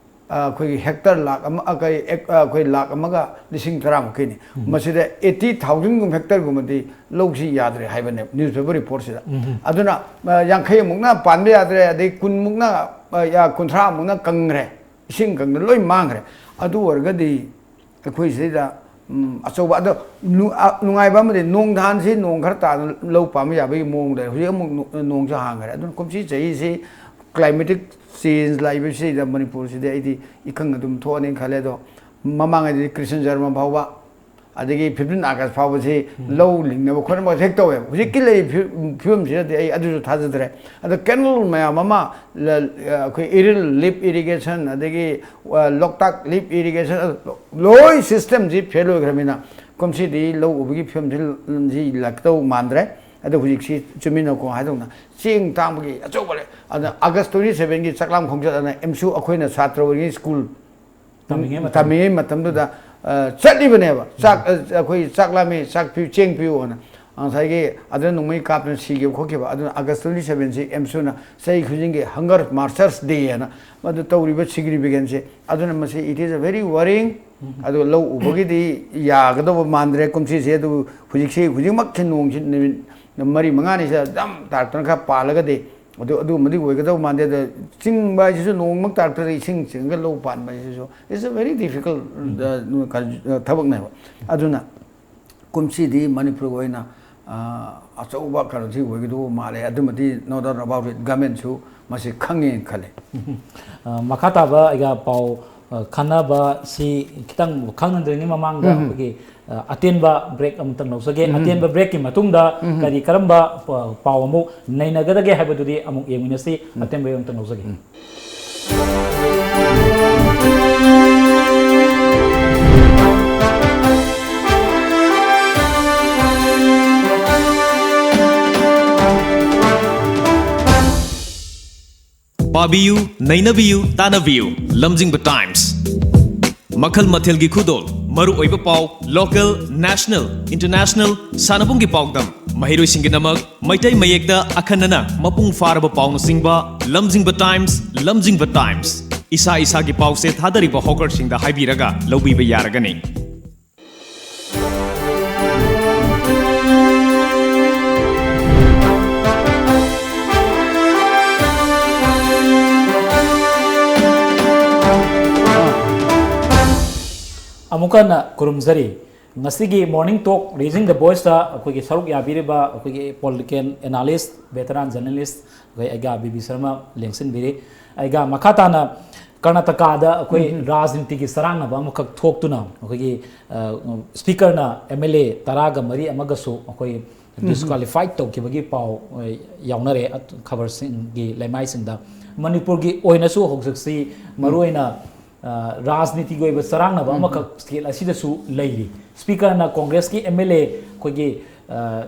ꯑ, ꯑꯩꯈꯣꯏꯒꯤ ꯍꯦꯛꯇꯔ ꯂꯥꯛ ꯑꯃ, ꯑ, ꯀꯔꯤ, ꯑꯦꯛ-, ꯑ, ꯑꯩꯈꯣꯏ ꯂꯥꯛ ꯑꯃꯒ ꯂꯤꯁꯤꯡ ꯇꯔꯥꯃꯨꯛꯀꯤꯅꯤ꯫ ꯃꯁꯤꯗ ꯑꯩꯠꯇꯤ ꯊꯥꯎꯖꯟꯒꯨꯝꯕ ꯍꯦꯛꯇꯔꯒꯨꯝꯕꯗꯤ ꯂꯧꯁꯤ ꯌꯥꯗ꯭ꯔꯦ ꯍꯥꯏꯕꯅꯦ ꯅ꯭ꯌꯨꯁꯄꯦꯄꯔ ꯔꯤꯄꯣꯔꯠꯁꯤꯗ꯫ ꯑꯗꯨꯅ, ꯑ, ꯌꯥꯡꯈꯩꯃꯨꯛꯅ ꯄꯥꯟꯕ ꯌꯥꯗ꯭ꯔꯦ, ꯑꯗꯩ ꯀꯨꯟꯃꯨꯛꯅ, ꯑ, ꯌꯥ-, ꯀꯨꯟꯊ꯭ꯔꯥꯃꯨꯛꯅ ꯀꯪꯈ꯭ꯔꯦ꯫ ꯏꯁꯤꯡ ꯀꯪꯗꯅ ꯂꯣꯏ ꯃꯥꯡꯈ꯭ꯔꯦ꯫ ꯑꯗꯨ ꯑꯣꯏꯔꯒꯗꯤ ꯑꯩꯈꯣꯏ ꯁꯤꯗ, ꯎꯝ, ꯑꯆꯧꯕ, ꯑꯗꯣ ꯅꯨ-, ꯑ, ꯅꯨꯡꯉꯥꯏꯕ ꯑꯃꯗꯤ ꯅꯣꯡ ꯊꯥꯟꯁꯤ ꯅꯣꯡ ꯈꯔ ꯇꯥꯗꯅ ꯂꯧ ꯄꯥꯟꯕ ꯌꯥꯕꯒꯤ ꯃꯑꯣꯡꯗ ꯂꯩꯔꯦ꯫ ꯍꯧꯖꯤꯛ ꯑꯃꯨꯛ ꯅꯣ-, ꯅꯣꯡꯁꯨ ꯍꯥꯡꯈ꯭ꯔꯦ꯫ ꯑꯗꯨꯅ ꯀꯨꯝꯁꯤ ꯆꯍꯤꯁꯤ climatic change ꯂꯥꯛꯏꯕꯁꯤꯗ ꯃꯅꯤꯄꯨꯔꯁꯤꯗꯤ ꯑꯩꯗꯤ ꯏꯀꯪ ꯑꯗꯨꯝ ꯊꯣꯛꯑꯅꯤ ꯈꯜꯂꯦ꯫ ꯑꯗꯣ ꯃꯃꯥꯡꯉꯩꯗꯗꯤ ꯀ꯭ꯔꯤꯁꯅ ꯖꯔꯃ ꯐꯥꯎꯕ, ꯑꯗꯒꯤ fifteen August ꯐꯥꯎꯕꯁꯤ ꯂꯧ ꯂꯤꯡꯅꯕ ꯈꯣꯠꯅꯕ ꯍꯦꯛ ꯇꯧꯋꯦꯕ꯫ ꯍꯧꯖꯤꯛꯀꯤ ꯂꯩꯔꯤꯕ ꯐꯤ-, ꯐꯤꯕꯝꯁꯤꯗꯗꯤ ꯑꯩ ꯑꯗꯨꯁꯨ ꯊꯥꯖꯗ꯭ꯔꯦ꯫ ꯑꯗ canal ꯃꯌꯥꯝ ꯑꯃ ꯂ-, ꯑꯩꯈꯣꯏ ꯏꯔꯤꯜ lift irrigation, ꯑꯗꯒꯤ, ꯑ, ꯂꯣꯛꯇꯥꯛ lift irrigation, ꯑꯗꯨ ꯂꯣꯏ systemꯁꯤ fail ꯑꯣꯏꯈ꯭ꯔꯕꯅꯤꯅ ꯀꯨꯝꯁꯤꯗꯤ ꯂꯧ ꯎꯕꯒꯤ ꯐꯤꯕꯝꯁꯤ ꯁꯤ ꯂꯥꯛꯀꯗꯧ ꯃꯥꯟꯗ꯭ꯔꯦ꯫ ꯑꯗꯣ ꯍꯧꯖꯤꯛꯁꯤ ꯆꯨꯃꯤꯟꯅꯀꯣ ꯍꯥꯏꯗꯧꯅ ꯆꯦꯡ ꯇꯥꯡꯕꯒꯤ ꯑꯆꯧꯕ ꯂꯩ꯫ ꯑꯗ August twenty sevenꯒꯤ ꯆꯥꯛꯂꯥꯝ ꯈꯣꯡꯆꯠ ꯑꯅ ꯑꯦꯝꯁꯨ ꯑꯩꯈꯣꯏꯅ ꯁꯥꯇ꯭ꯔ ꯑꯣꯏꯔꯤꯉꯩ ꯁ꯭ꯀꯨꯜ ꯇꯝꯃꯤꯉꯩ ꯃꯇꯝ꯫ ꯇꯝꯃꯤꯉꯩ ꯃꯇꯝꯗꯨꯗ, ꯑ, ꯆꯠꯂꯤꯕꯅꯦꯕ꯫ ꯆꯥꯛ, ꯑ, ꯑꯩꯈꯣꯏ ꯆꯥꯛ ꯂꯥꯝꯃꯤ, ꯆꯥꯛ ꯄꯤꯌꯨ, ꯆꯦꯡ ꯄꯤꯌꯨ ꯑꯅ ꯉꯁꯥꯏꯒꯤ ꯑꯗꯨꯅ ꯅꯣꯡꯃꯩ ꯀꯥꯞꯇꯅ ꯁꯤꯈꯤꯕ ꯈꯣꯠꯈꯤꯕ꯫ ꯑꯗꯨꯅ August twenty sevenꯁꯤ ꯑꯦꯝꯁꯨꯅ ꯆꯍꯤ ꯈꯨꯗꯤꯡꯒꯤ Hunger Martyrs Day ꯍꯥꯏꯅ ꯃꯗꯨ ꯇꯧꯔꯤꯕ significanceꯁꯦ꯫ ꯑꯗꯨꯅ ꯃꯁꯤ it is a very worrying꯫ ꯑꯗꯨ ꯂꯧ ꯎꯕꯒꯤꯗꯤ ꯌꯥꯒꯗꯧꯕ ꯃꯥꯟꯗ꯭ꯔꯦ ꯀꯨꯝꯁꯤꯁꯦ꯫ ꯑꯗꯨꯕꯨ ꯍꯧꯖꯤꯛꯁꯤ, ꯍꯧꯖꯤꯛꯃꯛꯁꯤ ꯅꯣꯡꯁꯤ ꯅꯨꯃꯤꯠ ꯃꯔꯤ ꯃꯉꯥꯅꯤꯁꯤꯗ ꯖꯝ ꯇꯥꯔꯛꯇꯅ ꯈꯔ ꯄꯥꯜꯂꯒꯗꯤ ꯑꯗꯨ, ꯑꯗꯨꯒꯨꯝꯕꯗꯤ ꯑꯣꯏꯒꯗꯧ ꯃꯥꯟꯗꯦ꯫ ꯑꯗ ꯆꯤꯡꯕ ꯍꯥꯏꯁꯤꯁꯨ ꯅꯣꯡꯃꯛ ꯇꯥꯔꯛꯇ꯭ꯔꯗꯤ ꯏꯁꯤꯡ ꯆꯤꯡꯉꯒ ꯂꯧ ꯄꯥꯟꯕ ꯍꯥꯏꯁꯤꯁꯨ it's a very difficult, ꯑ, ꯀꯩꯅꯣ, ꯑ, ꯊꯕꯛꯅꯦꯕ꯫ ꯑꯗꯨꯅ ꯀꯨꯝꯁꯤꯗꯤ ꯃꯅꯤꯄꯨꯔꯒꯤ ꯑꯣꯏꯅ, ꯑ, ꯑꯆꯧꯕ ꯀꯩꯅꯣꯁꯤ ꯑꯣꯏꯒꯗꯧꯕ ꯃꯥꯜꯂꯦ꯫ ꯑꯗꯨꯃꯗꯤ no doubt about it, governmentꯁꯨ ꯃꯁꯤ ꯈꯪꯉꯦꯅ ꯈꯜꯂꯦ꯫ ꯑ, ꯃꯈꯥ ꯇꯥꯕ ꯑꯩꯒ ꯄꯥꯎ ꯑ, ꯈꯟꯅꯕꯁꯤ ꯈꯤꯇꯪ ꯈꯪꯅꯗ꯭ꯔꯤꯉꯩ ꯃꯃꯥꯡꯗ ꯎꯝ꯫ ꯑꯩꯈꯣꯏꯒꯤ, ꯑ, ꯑꯇꯦꯟꯕ break ꯑꯃꯇꯪ ꯂꯧꯖꯒꯦ꯫ ꯎꯝ꯫ ꯑꯇꯦꯟꯕ breakꯀꯤ ꯃꯇꯨꯡꯗ ꯎꯝ꯫ ꯀꯔꯤ ꯀꯔꯝꯕ ꯄ-, ꯄꯥꯎ ꯑꯃꯨꯛ ꯅꯩꯅꯒꯗꯒꯦ ꯍꯥꯏꯕꯗꯨꯗꯤ ꯑꯃꯨꯛ ꯌꯦꯡꯃꯤꯟꯅꯁꯤ꯫ ꯎꯝ꯫ ꯑꯇꯦꯟꯕ break ꯑꯃꯇꯪ ꯂꯧꯖꯒꯦ꯫ ꯎꯝ꯫ ꯄꯥꯕꯤꯌꯨ, ꯅꯩꯅꯕꯤꯌꯨ, ꯇꯥꯟꯅꯕꯤꯌꯨ꯫ ꯂꯝꯖꯤꯡꯕ Times꯫ ꯃꯈꯜ ꯃꯊꯦꯜꯒꯤ ꯈꯨꯗꯣꯜ, ꯃꯔꯨꯑꯣꯏꯕ ꯄꯥꯎ, local, national, international, ꯁꯥꯟꯅꯕꯨꯡꯒꯤ ꯄꯥꯎꯗꯝ, ꯃꯍꯩꯔꯣꯏꯁꯤꯡꯒꯤꯗꯃꯛ ꯃꯩꯇꯩ ꯃꯌꯦꯛꯇ ꯑꯈꯟꯅꯅ ꯃꯄꯨꯡ ꯐꯥꯔꯕ ꯄꯥꯎꯅꯆꯤꯡꯕ, ꯂꯝꯖꯤꯡꯕ Times, ꯂꯝꯖꯤꯡꯕ Times꯫ ꯏꯁꯥ ꯏꯁꯥꯒꯤ ꯄꯥꯎꯁꯦ ꯊꯥꯗꯔꯤꯕ hawkerꯁꯤꯡꯗ ꯍꯥꯏꯕꯤꯔꯒ ꯂꯧꯕꯤꯕ ꯌꯥꯔꯒꯅꯤ꯫ ꯑꯃꯨꯛꯀ ꯍꯟꯅ ꯈꯨꯔꯨꯝꯖꯔꯤ꯫ ꯉꯁꯤꯒꯤ Morning Talk Raising the Voiceꯇ ꯑꯩꯈꯣꯏꯒꯤ ꯁꯔꯨꯛ ꯌꯥꯕꯤꯔꯤꯕ ꯑꯩꯈꯣꯏꯒꯤ political analyst, veteran journalist, ꯑꯩꯈꯣꯏ ꯑꯩꯒꯥ ꯕꯤ ꯕꯤ ꯁꯔꯃ ꯂꯦꯡꯁꯤꯟꯕꯤꯔꯤ꯫ ꯑꯩꯒꯥ, ꯃꯈꯥ ꯇꯥꯅ ꯀꯔꯅꯥꯇꯀꯥꯗ ꯑꯩꯈꯣꯏ ꯎꯝ, ꯎꯝ꯫ ꯔꯥꯖꯅꯤꯇꯤꯒꯤ ꯆꯔꯥꯡꯅꯕ ꯑꯃꯈꯛ ꯊꯣꯛꯇꯨꯅ ꯑꯩꯈꯣꯏꯒꯤ, ꯑ, speakerꯅ M L A ꯇꯔꯥꯒ ꯃꯔꯤ ꯑꯃꯒꯁꯨ ꯑꯩꯈꯣꯏ ꯎꯝ, ꯎꯝ꯫ Disqualified ꯇꯧꯈꯤꯕꯒꯤ ꯄꯥꯎ, ꯑ, ꯌꯥꯎꯅꯔꯦ, ꯑ, ꯈꯕꯔꯁꯤꯡꯒꯤ ꯂꯩꯃꯥꯏꯁꯤꯡꯗ꯫ ꯃꯅꯤꯄꯨꯔꯒꯤ ꯑꯣꯏꯅꯁꯨ ꯍꯧꯖꯤꯛꯁꯤ ꯎꯝ꯫ ꯃꯔꯨꯑꯣꯏꯅ, ꯑ, ꯔꯥꯖꯅꯤꯇꯤꯒꯤ ꯑꯣꯏꯕ ꯆꯔꯥꯡꯅꯕ ꯎꯝ, ꯎꯝ꯫ ꯑꯃꯈꯛ state ꯑꯁꯤꯗꯁꯨ ꯂꯩꯔꯤ꯫ Speakerꯅ Congressꯀꯤ M L A ꯑꯩꯈꯣꯏꯒꯤ, ꯑ,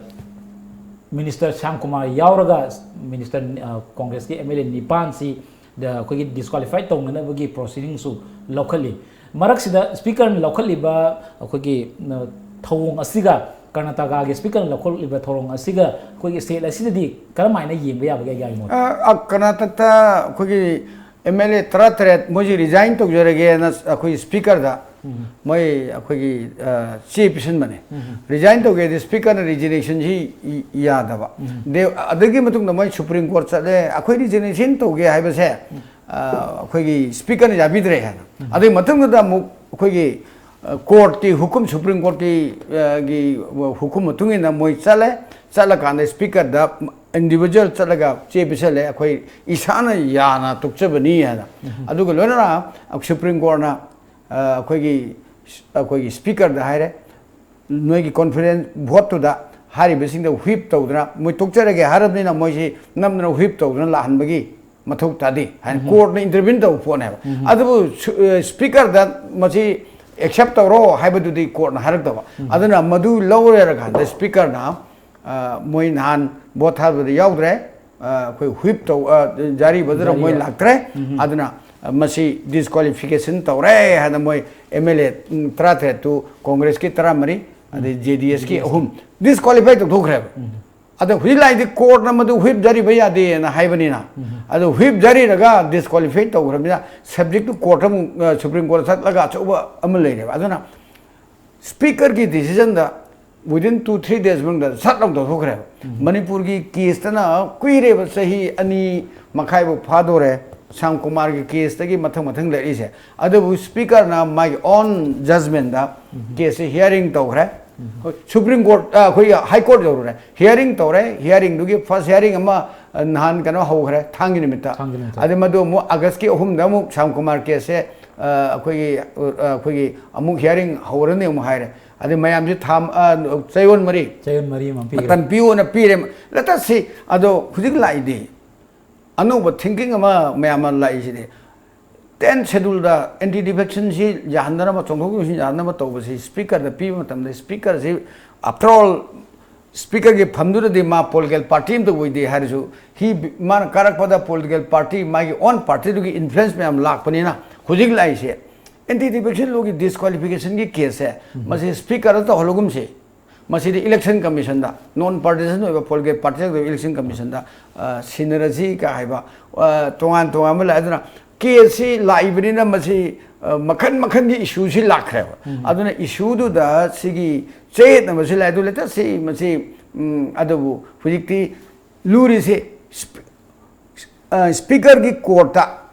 Minister ꯁ꯭ꯌꯥꯝ ꯀꯨꯃꯥꯔ ꯌꯥꯎꯔꯒ Minister, ꯑ, Congressꯀꯤ M L A ꯅꯤꯄꯥꯟꯁꯤ ꯗ ꯑꯩꯈꯣꯏꯒꯤ disqualified ꯇꯧꯅꯅꯕꯒꯤ proceedingꯁꯨ ꯂꯧꯈꯠꯂꯤ꯫ ꯃꯔꯛꯁꯤꯗ Speakerꯅ ꯂꯧꯈꯠꯂꯤꯕ ꯑꯩꯈꯣꯏꯒꯤ, ꯑ, ꯊꯧꯑꯣꯡ ꯑꯁꯤꯒ, ꯀꯔꯅꯥꯇꯀꯥꯒꯤ Speakerꯅ ꯂꯧꯈꯠꯂꯤꯕ ꯊꯧꯑꯣꯡ ꯑꯁꯤꯒ ꯑꯩꯈꯣꯏꯒꯤ state ꯑꯁꯤꯗꯗꯤ ꯀꯔꯝꯍꯥꯏꯅ ꯌꯦꯡꯕ ꯌꯥꯕꯒꯦ, ꯑꯩꯒꯤ ꯃꯣꯠꯇ? ꯑ, ꯑ, ꯀꯔꯅꯥꯇꯀꯇ ꯑꯩꯈꯣꯏꯒꯤ M L A ꯇꯔꯥꯇꯔꯦꯠ ꯃꯣꯏꯁꯤ resign ꯇꯧꯖꯔꯒꯦꯅ ꯑꯩꯈꯣꯏ Speakerꯗ ꯎꯝ꯫ ꯃꯣꯏ ꯑꯩꯈꯣꯏꯒꯤ, ꯑ, ꯆꯦ ꯄꯤꯁꯤꯟꯕꯅꯦ꯫ ꯎꯝ꯫ Resign ꯇꯧꯒꯦꯗꯤ Speakerꯅ resignation ꯁꯤ ꯏ-, ꯌꯥꯗꯕ꯫ ꯎꯝ꯫ ꯗꯦ-, ꯑꯗꯨꯒꯤ ꯃꯇꯨꯡꯗ ꯃꯣꯏ Supreme Court ꯆꯠꯂꯦ, ꯑꯩꯈꯣꯏ resignation ꯇꯧꯒꯦ ꯍꯥꯏꯕꯁꯦ, ꯎꯝ꯫ ꯑ, ꯑꯩꯈꯣꯏꯒꯤ Speakerꯅ ꯌꯥꯕꯤꯗ꯭ꯔꯦ ꯍꯥꯏꯅ꯫ ꯎꯝ꯫ ꯑꯗꯨꯒꯤ ꯃꯇꯨꯡꯗꯨꯗ ꯑꯃꯨꯛ ꯑꯩꯈꯣꯏꯒꯤ, ꯑ, courtꯀꯤ ꯍꯨꯀꯨꯝ, Supreme Courtꯀꯤ, ꯑ, ꯒꯤ ꯍꯨꯀꯨꯝ ꯃꯇꯨꯡ ꯏꯟꯅ ꯃꯣꯏ ꯆꯠꯂꯦ꯫ ꯆꯠꯂꯀꯥꯟꯗ Speakerꯗ ꯏꯟꯗꯤꯕꯤꯖꯨꯋꯦꯜ ꯆꯠꯂꯒ ꯆꯦ ꯄꯤꯁꯜꯂꯦ, ꯑꯩꯈꯣꯏ ꯏꯁꯥꯅ ꯌꯥꯅ ꯇꯣꯛꯆꯕꯅꯤ ꯍꯥꯏꯅ꯫ ꯑꯗꯨꯒ ꯂꯣꯏꯅꯅ ꯁꯨꯄ꯭ꯔꯤꯝ ꯀꯣꯔꯠꯅ, ꯑ, ꯑꯩꯈꯣꯏꯒꯤ, ꯑꯩꯈꯣꯏꯒꯤ ꯁ꯭ꯄꯤꯀꯔꯗ ꯍꯥꯏꯔꯦ, "ꯅꯣꯏꯒꯤ ꯀꯣꯟꯐꯤꯗꯦꯟꯁ ꯚꯣꯠꯇꯨꯗ ꯍꯥꯏꯔꯤꯕꯁꯤꯡꯗ ꯍꯨꯏꯞ ꯇꯧꯗꯅ, ꯃꯣꯏ ꯇꯣꯛꯆꯔꯒꯦ ꯍꯥꯏꯔꯕꯅꯤꯅ ꯃꯣꯏꯁꯤ ꯅꯝꯗꯅ ꯍꯨꯏꯞ ꯇꯧꯗꯅ ꯂꯥꯛꯍꯟꯕꯒꯤ ꯃꯊꯧ ꯇꯥꯗꯦ" ꯍꯥꯏꯅ ꯀꯣꯔꯠꯅ ꯏꯟꯇꯔꯚꯤꯟ ꯇꯧꯕ ꯄꯣꯠꯅꯦꯕ꯫ ꯑꯗꯨꯕꯨ ꯁꯨ-, ꯑ, ꯁ꯭ꯄꯤꯀꯔꯗ ꯃꯁꯤ ꯑꯦꯛꯁꯦꯞ ꯇꯧꯔꯣ ꯍꯥꯏꯕꯗꯨꯗꯤ ꯀꯣꯔꯠꯅ ꯍꯥꯏꯔꯛꯇꯕ꯫ ꯑꯗꯨꯅ ꯃꯗꯨ ꯂꯧꯔꯦꯔꯀꯥꯟꯗ ꯁ꯭ꯄꯤꯀꯔꯅ, ꯑ, ꯃꯣꯏ ꯅꯍꯥꯟ ꯚꯣꯠ ꯊꯥꯗꯕꯗ ꯌꯥꯎꯗ꯭ꯔꯦ, ꯑ, ꯑꯩꯈꯣꯏ ꯍꯨꯏꯞ ꯇꯧ-, ꯑ, ꯖꯥꯔꯤ ꯕꯗ꯭ꯔ ꯖꯥꯔꯤ ꯃꯣꯏ ꯌꯥꯎ-, ꯂꯥꯛꯇ꯭ꯔꯦ꯫ ꯑꯗꯨꯅ, ꯑ, ꯃꯁꯤ ꯗꯤꯁꯀ꯭ꯋꯥꯂꯤꯐꯤꯀꯦꯁꯟ ꯇꯧꯔꯦ ꯍꯥꯏꯅ ꯃꯣꯏ ꯑꯦꯝ ꯑꯦꯜ ꯑꯦ, ꯎꯝ, ꯇꯔꯥꯇꯔꯦꯠꯇꯨ ꯀꯣꯡꯒ꯭ꯔꯦꯁꯀꯤ ꯇꯔꯥꯃꯔꯤ, ꯑꯗꯩ ꯖꯦ ꯗꯤ ꯑꯦꯁꯀꯤ ꯑꯍꯨꯝ ꯗꯤꯁꯀ꯭ꯋꯥꯂꯤꯐꯥꯏ ꯇꯧꯊꯣꯛꯈ꯭ꯔꯦꯕ꯫ ꯑꯗꯣ ꯍꯧꯖꯤꯛ ꯂꯥꯛꯏꯗꯤ ꯀꯣꯔꯠꯅ ꯃꯗꯨ ꯍꯨꯏꯞ ꯖꯥꯔꯤꯕ ꯌꯥꯗꯦꯅ ꯍꯥꯏꯕꯅꯤꯅ, ꯑꯗꯣ ꯍꯨꯏꯞ ꯖꯥꯔꯤꯔꯒ ꯗꯤꯁꯀ꯭ꯋꯥꯂꯤꯐꯥꯏ ꯇꯧꯈ꯭ꯔꯕꯅꯤꯅ ꯁꯕꯖꯦꯛꯇꯨ ꯀꯣꯔꯠꯇ ꯑꯃꯨꯛ, ꯑ, ꯁꯨꯄ꯭ꯔꯤꯝ ꯀꯣꯔꯠꯇ ꯆꯠꯂꯒ ꯑꯆꯧꯕ ꯑꯃ ꯂꯩꯔꯦꯕ꯫ ꯑꯗꯨꯅ ꯁ꯭ꯄꯤꯀꯔꯒꯤ ꯗꯤꯁꯤꯖꯟꯗ within two three days ꯃꯅꯨꯡꯗ ꯁꯠ ꯂꯥꯎ ꯇꯧꯊꯣꯛꯈ꯭ꯔꯦꯕ꯫ ꯃꯅꯤꯄꯨꯔꯒꯤ ꯀꯦꯁꯇꯅ ꯀꯨꯏꯔꯦꯕ, ꯆꯍꯤ ꯑꯅꯤ ꯃꯈꯥꯏꯐꯥꯎ ꯐꯥꯗꯣꯔꯦ ꯁ꯭ꯌꯥꯝ ꯀꯨꯃꯥꯔꯒꯤ ꯀꯦꯁꯇꯒꯤ ꯃꯊꯪ ꯃꯊꯪ ꯂꯩꯔꯛꯏꯁꯦ꯫ ꯑꯗꯨꯕꯨ ꯁ꯭ꯄꯤꯀꯔꯅ ꯃꯥꯒꯤ ꯑꯣꯟ ꯖꯖꯃꯦꯟꯗ ꯀꯦꯁꯁꯦ ꯍꯤꯌꯥꯔꯤꯡ ꯇꯧꯈ꯭ꯔꯦ꯫ ꯍꯣꯏ, ꯁꯨꯄ꯭ꯔꯤꯝ ꯀꯣꯔꯠ, ꯑ, ꯑꯩꯈꯣꯏꯒꯤ ꯍꯥꯏ ꯀꯣꯔꯠ ꯌꯧꯔꯨꯔꯦ꯫ ꯍꯤꯌꯥꯔꯤꯡ ꯇꯧꯔꯦ꯫ ꯍꯤꯌꯥꯔꯤꯡꯗꯨꯒꯤ ꯐꯥꯔꯁ ꯍꯤꯌꯥꯔꯤꯡ ꯑꯃ, ꯑ, ꯅꯍꯥꯟ ꯀꯩꯅꯣ ꯍꯧꯈ꯭ꯔꯦ, ꯊꯥꯡꯒꯤ ꯅꯨꯃꯤꯠꯇ꯫ ꯊꯥꯡꯒꯤ ꯅꯨꯃꯤꯠꯇ꯫ ꯑꯗꯩ ꯃꯗꯨ ꯑꯃꯨꯛ ꯑꯥꯒꯁꯀꯤ ꯑꯍꯨꯝꯗ ꯑꯃꯨꯛ ꯁ꯭ꯌꯥꯝ ꯀꯨꯃꯥꯔ ꯀꯦꯁꯁꯦ, ꯑ, ꯑꯩꯈꯣꯏꯒꯤ, ꯑ, ꯑꯩꯈꯣꯏꯒꯤ ꯑꯃꯨꯛ ꯍꯤꯌꯥꯔꯤꯡ ꯍꯧꯔꯅꯤ ꯑꯃꯨꯛ ꯍꯥꯏꯔꯦ꯫ ꯑꯗꯩ ꯃꯌꯥꯝꯁꯦ ꯊꯥ, ꯑ, ꯆꯌꯣꯜ ꯃꯔꯤ ꯆꯌꯣꯜ ꯃꯔꯤ ꯑꯃ ꯄꯤꯈ꯭ꯔꯦ꯫ ꯃꯇꯝ ꯄꯤꯌꯣꯅ ꯄꯤꯔꯦ꯫ Let us see꯫ ꯑꯗꯣ ꯍꯧꯖꯤꯛ ꯂꯥꯛꯏꯗꯤ ꯑꯅꯧꯕ ꯊꯤꯡꯀꯤꯡ ꯑꯃ ꯃꯌꯥꯝ ꯑꯃ ꯂꯥꯛꯏꯁꯤꯗꯤ, ꯇꯦꯟ ꯁꯦꯗꯨꯜꯗ ꯑꯦꯟꯇꯤ ꯗꯤꯐꯦꯛꯁꯟꯁꯤ ꯌꯥꯍꯟꯗꯅꯕ, ꯆꯣꯡꯊꯣꯛ ꯆꯣꯡꯁꯤꯟ ꯌꯥꯍꯟꯅꯕ ꯇꯧꯕꯁꯤ ꯁ꯭ꯄꯤꯀꯔꯗ ꯄꯤꯕ ꯃꯇꯝꯗ, ꯁ꯭ꯄꯤꯀꯔꯁꯤ, after all, ꯁ꯭ꯄꯤꯀꯔꯒꯤ ꯐꯝꯗꯨꯗꯗꯤ ꯃꯥ ꯄꯣꯂꯤꯇꯤꯀꯦꯜ ꯄꯥꯔꯇꯤ ꯑꯃꯇ ꯑꯣꯏꯗꯦ ꯍꯥꯏꯔꯁꯨ, ꯍꯤ, ꯃꯥꯅ ꯀꯥꯔꯛꯄꯗ ꯄꯣꯂꯤꯇꯤꯀꯦꯜ ꯄꯥꯔꯇꯤ, ꯃꯥꯒꯤ ꯑꯣꯟ ꯄꯥꯔꯇꯤꯗꯨꯒꯤ ꯏꯟꯐ꯭ꯂꯨꯌꯦꯟꯁ ꯃꯌꯥꯝ ꯂꯥꯛꯄꯅꯤꯅ, ꯍꯧꯖꯤꯛ ꯂꯥꯛꯏꯁꯦ ꯑꯦꯟꯇꯤ ꯗꯤꯐꯦꯛꯁꯟ ꯂꯣꯒꯤ ꯗꯤꯁꯀ꯭ꯋꯥꯂꯤꯐꯤꯀꯦꯁꯟꯒꯤ ꯀꯦꯁꯁꯦ, ꯃꯁꯤ ꯁ꯭ꯄꯤꯀꯔꯗ ꯇꯧꯍꯜꯂꯒꯨꯝꯁꯤ꯫ ꯃꯁꯤꯗꯤ ꯏꯂꯦꯛꯁꯟ ꯀꯃꯤꯁꯟꯗ, ꯅꯣꯟ ꯄꯥꯔꯇꯤꯁꯟ ꯑꯣꯏꯕ ꯄꯣꯂꯤꯇꯤꯀꯦꯜ ꯄꯥꯔꯇꯤ ꯅꯠꯇꯕ ꯏꯂꯦꯛꯁꯟ ꯀꯃꯤꯁꯟꯗ, ꯑ, ꯁꯤꯟꯅꯔꯁꯤ ꯀ ꯍꯥꯏꯕ, ꯑ, ꯇꯣꯉꯥꯟ ꯇꯣꯉꯥꯟꯕ ꯂꯩ꯫ ꯑꯗꯨꯅ ꯀꯦꯁꯁꯤ ꯂꯥꯛꯏꯕꯅꯤꯅ ꯃꯁꯤ, ꯑ, ꯃꯈꯟ ꯃꯈꯟꯒꯤ ꯏꯁꯨꯁꯤ ꯂꯥꯛꯈ꯭ꯔꯦꯕ꯫ ꯑꯗꯨꯅ ꯏꯁꯨꯗꯨꯗ ꯁꯤꯒꯤ ꯆꯌꯦꯠꯅꯕꯁꯤ ꯂꯥꯛꯑꯦ꯫ ꯑꯗꯨ ꯂꯩꯇ ꯁꯤ ꯃꯁꯤ, ꯎꯝ, ꯑꯗꯨꯕꯨ ꯍꯧꯖꯤꯛꯇꯤ ꯂꯨꯔꯤꯁꯤ ꯁ꯭ꯄꯤ-, ꯑ, ꯁ꯭ꯄꯤꯀꯔꯒꯤ ꯀꯣꯔꯠꯇ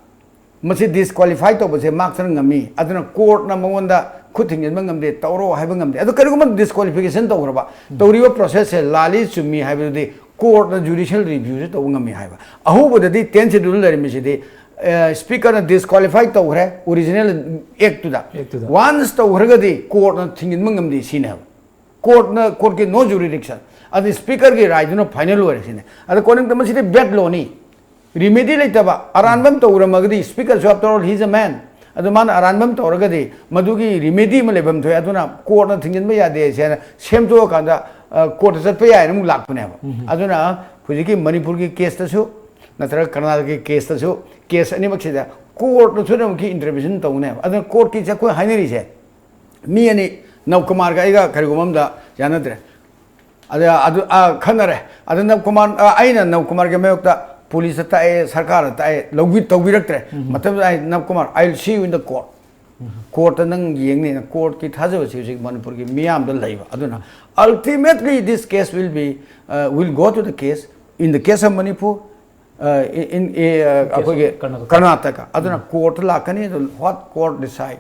ꯃꯁꯤ ꯗꯤꯁꯀ꯭ꯋꯥꯂꯤꯐꯥꯏ ꯇꯧꯕꯁꯦ ꯃꯥꯛꯇꯅ ꯉꯝꯃꯤ꯫ ꯑꯗꯨꯅ ꯀꯣꯔꯠꯅ ꯃꯉꯣꯟꯗ ꯈꯨꯠ ꯊꯤꯡꯖꯤꯟꯕ ꯉꯝꯗꯦ, ꯇꯧꯔꯣ ꯍꯥꯏꯕ ꯉꯝꯗꯦ꯫ ꯑꯗꯨ ꯀꯔꯤꯒꯨꯝꯕ ꯗꯤꯁꯀ꯭ꯋꯥꯂꯤꯐꯤꯀꯦꯁꯟ ꯇꯧꯈ꯭ꯔꯕ, ꯇꯧꯔꯤꯕ ꯄ꯭ꯔꯣꯁꯦꯁꯁꯦ ꯂꯥꯜꯂꯤ ꯆꯨꯝꯃꯤ ꯍꯥꯏꯕꯗꯨꯗꯤ ꯀꯣꯔꯠꯅ ꯖꯨꯗꯤꯁꯤꯌꯦꯜ ꯔꯤꯚ꯭ꯌꯨꯁꯨ ꯇꯧꯕ ꯉꯝꯃꯤ ꯍꯥꯏꯕ꯫ ꯑꯍꯧꯕꯗꯗꯤ ꯇꯦꯟ ꯁꯦꯗꯨꯜ ꯂꯩꯔꯝꯃꯤꯁꯤꯗꯤ ꯁ꯭ꯄꯤꯀꯔꯅ ꯗꯤꯁꯀ꯭ꯋꯥꯂꯤꯐꯥꯏ ꯇꯧꯈ꯭ꯔꯦ ꯑꯣꯔꯤꯖꯤꯅꯦꯜ ꯑꯦꯛꯇꯨꯗ꯫ ꯑꯦꯛꯇꯨꯗ꯫ ꯋꯥꯟꯁ ꯇꯧꯈ꯭ꯔꯒꯗꯤ ꯀꯣꯔꯠꯅ ꯊꯤꯡꯖꯤꯟꯕ ꯉꯝꯗꯦ ꯁꯤꯅꯦꯕ꯫ ꯀꯣꯔꯠꯅ, ꯀꯣꯔꯠꯀꯤ ꯅꯣ ꯖꯨꯔꯤꯗꯤꯛꯁꯟ, ꯑꯗꯨ ꯁ꯭ꯄꯤꯀꯔꯒꯤ ꯔꯥꯏꯗꯨꯅ ꯐꯥꯏꯅꯦꯜ ꯑꯣꯏꯔꯦ ꯁꯤꯅꯦ꯫ ꯑꯗ ꯀꯣꯅꯤꯡꯗ ꯃꯁꯤꯗꯤ ꯕꯦꯠ ꯂꯣꯅꯤ꯫ ꯔꯤꯃꯦꯗꯤ ꯂꯩꯇꯕ ꯑꯔꯥꯟꯕ ꯑꯃ ꯇꯧꯔꯝꯃꯒꯗꯤ ꯁ꯭ꯄꯤꯀꯔꯁꯨ ꯑꯥꯐꯇꯔ ꯑꯣꯜ ꯍꯤꯁ ꯑ ꯃꯦꯟ꯫ ꯑꯗꯨ ꯃꯥꯅ ꯑꯔꯥꯟꯕ ꯑꯃ ꯇꯧꯔꯒꯗꯤ ꯃꯗꯨꯒꯤ ꯔꯤꯃꯦꯗꯤ ꯑꯃ ꯂꯩꯐꯝ ꯊꯣꯛꯑꯦ꯫ ꯑꯗꯨꯅ ꯀꯣꯔꯠꯅ ꯊꯤꯡꯖꯤꯟꯕ ꯌꯥꯗꯦ ꯁꯦꯅ ꯁꯦꯝꯗꯣꯛꯑꯀꯥꯟꯗ ꯀꯣꯔꯠꯇ ꯆꯠꯄ ꯌꯥꯏꯅ ꯑꯃꯨꯛ ꯂꯥꯛꯄꯅꯦꯕ꯫ ꯑꯗꯨꯅ ꯍꯧꯖꯤꯛꯀꯤ ꯃꯅꯤꯄꯨꯔꯒꯤ ꯀꯦꯁꯇꯁꯨ ꯅꯠꯇ꯭ꯔꯒ ꯀꯔꯅꯥꯇꯀꯒꯤ ꯀꯦꯁꯇꯁꯨ, ꯀꯦꯁ ꯑꯅꯤꯃꯛꯁꯤꯗ ꯀꯣꯔꯠꯅ ꯊꯣꯏꯗꯅꯃꯛꯀꯤ ꯏꯟꯇꯔꯚꯦꯟꯁꯟ ꯇꯧꯅꯦꯕ꯫ ꯑꯗꯨꯅ ꯀꯣꯔꯠꯀꯤꯁꯦ ꯑꯩꯈꯣꯏ ꯍꯥꯏꯅꯔꯤꯁꯦ ꯃꯤ ꯑꯅꯤ, ꯅꯕꯀꯨꯃꯥꯔꯒ ꯑꯩꯒ ꯀꯔꯤꯒꯨꯝꯕ ꯑꯃꯗ ꯌꯥꯅꯗ꯭ꯔꯦ꯫ ꯑꯗ ꯑꯗꯨ, ꯑ, ꯈꯟꯅꯔꯦ꯫ ꯑꯗ ꯅꯕꯀꯨꯃꯥꯔ, ꯑ, ꯑꯩꯅ ꯅꯕꯀꯨꯃꯥꯔꯒꯤ ꯃꯥꯌꯣꯛꯇ ꯄꯨꯂꯤꯁꯇ ꯇꯥꯛꯑꯦ, ꯁꯔꯀꯥꯔꯗ ꯇꯥꯛꯑꯦ, ꯂꯧꯕꯤ-, ꯇꯧꯕꯤꯔꯛꯇ꯭ꯔꯦ꯫ ꯃꯇꯝꯗꯨꯗ ꯑꯩ, "ꯅꯕꯀꯨꯃꯥꯔ, I will see you in the court." ꯀꯣꯔꯠꯇ ꯅꯪ ꯌꯦꯡꯅꯦꯅ꯫ ꯀꯣꯔꯠꯀꯤ ꯊꯥꯖꯕꯁꯤ ꯍꯧꯖꯤꯛ ꯃꯅꯤꯄꯨꯔꯒꯤ ꯃꯤꯌꯥꯝꯗ ꯂꯩꯕ꯫ ꯑꯗꯨꯅ ultimately this case will be, uh, will go to the case, in the case of Manipur, uh, in, in, uh, ꯑꯩꯈꯣꯏꯒꯤ ꯀꯔꯅꯥꯇꯀꯥ꯫ ꯀꯔꯅꯥꯇꯀꯥ꯫ ꯑꯗꯨꯅ ꯀꯣꯔꯠꯇ ꯂꯥꯛꯀꯅꯤ꯫ ꯑꯗꯨ what court decide,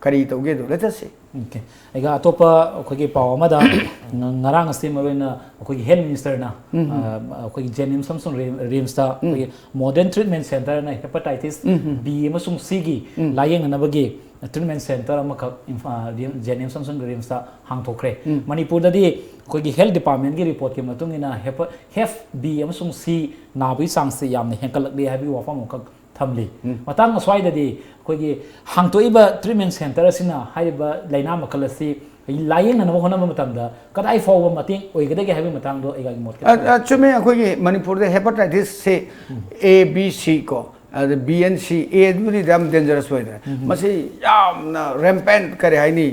ꯀꯔꯤ ꯇꯧꯒꯦ ꯑꯗꯨ let us see. ꯑꯣꯀꯦ꯫ ꯑꯩꯒ ꯑꯇꯣꯞꯄ ꯑꯩꯈꯣꯏꯒꯤ ꯄꯥꯎ ꯑꯃꯗ ꯉ-, ꯉꯔꯥꯡ ꯑꯁꯤ ꯃꯔꯨ ꯑꯣꯏꯅ ꯑꯩꯈꯣꯏꯒꯤ ꯍꯦꯜꯊ ꯃꯤꯅꯤꯁꯇꯔꯅ, ꯑ, ꯑꯩꯈꯣꯏꯒꯤ ꯖꯦꯅꯤꯝꯁ ꯑꯃꯁꯨꯡ ꯔꯤꯝ-, ꯔꯤꯝꯁꯇ ꯑꯩꯈꯣꯏꯒꯤ ꯃꯣꯗꯔꯟ ꯇ꯭ꯔꯤꯠꯃꯦꯟ ꯁꯦꯟꯇꯔꯅ ꯍꯦꯄꯥꯇꯥꯏꯇꯤꯁ ꯕꯤ ꯑꯃꯁꯨꯡ ꯁꯤꯒꯤ ꯂꯥꯌꯦꯡꯅꯅꯕꯒꯤ ꯇ꯭ꯔꯤꯠꯃꯦꯟ ꯁꯦꯟꯇꯔ ꯑꯃꯈꯛ ꯏꯝꯐꯥ-, ꯔꯤꯝ-, ꯖꯦꯅꯤꯝꯁ ꯑꯃꯁꯨꯡ ꯔꯤꯝꯁꯇ ꯍꯥꯡꯊꯣꯛꯈ꯭ꯔꯦ꯫ ꯃꯅꯤꯄꯨꯔꯗꯗꯤ ꯑꯩꯈꯣꯏꯒꯤ ꯍꯦꯜꯊ ꯗꯤꯄꯥꯔꯠꯃꯦꯟꯒꯤ ꯔꯤꯄꯣꯔꯠꯀꯤ ꯃꯇꯨꯡ ꯏꯟꯅ ꯍꯦꯄ-, ꯍꯦꯐ ꯕꯤ ꯑꯃꯁꯨꯡ ꯁꯤ ꯅꯥꯕꯒꯤ ꯆꯥꯡꯁꯦ ꯌꯥꯝꯅ ꯍꯦꯟꯒꯠꯂꯛꯂꯤ ꯍꯥꯏꯕꯒꯤ ꯋꯥꯐꯝ ꯑꯃꯈꯛ ꯊꯝꯂꯤ꯫ ꯃꯇꯥꯡ ꯑꯁ꯭ꯋꯥꯏꯗꯗꯤ ꯑꯩꯈꯣꯏꯒꯤ ꯍꯥꯡꯗꯣꯛꯏꯕ ꯇ꯭ꯔꯤꯠꯃꯦꯟ ꯁꯦꯟꯇꯔ ꯑꯁꯤꯅ ꯍꯥꯏꯔꯤꯕ ꯂꯥꯏꯅꯥ ꯃꯈꯜ ꯑꯁꯤ ꯂꯥꯌꯦꯡꯅꯅꯕ ꯍꯣꯠꯅꯕ ꯃꯇꯝꯗ ꯀꯗꯥꯏ ꯐꯥꯎꯕ ꯃꯇꯦꯡ ꯑꯣꯏꯒꯗꯒꯦ ꯍꯥꯏꯕꯒꯤ ꯃꯇꯥꯡꯗꯣ ꯑꯩꯒꯤ ꯃꯣꯠ ꯈꯤꯇꯪ ꯑ, ꯑ, ꯆꯨꯝꯃꯦ꯫ ꯑꯩꯈꯣꯏꯒꯤ ꯃꯅꯤꯄꯨꯔꯗ ꯍꯦꯄꯥꯇꯥꯏꯇꯤꯁꯁꯤ ꯑꯦ, ꯕꯤ, ꯁꯤ ꯀꯣ, ꯑꯗ ꯕꯤ ꯑꯦꯟ ꯁꯤ, ꯑꯦꯗꯨꯗꯤ ꯌꯥꯝ ꯗꯦꯟꯖꯔꯁ ꯑꯣꯏꯗ꯭ꯔꯦ꯫ ꯃꯁꯤ ꯌꯥꯝꯅ ꯔꯦꯝꯄꯦꯟ, ꯀꯔꯤ ꯍꯥꯏꯅꯤ,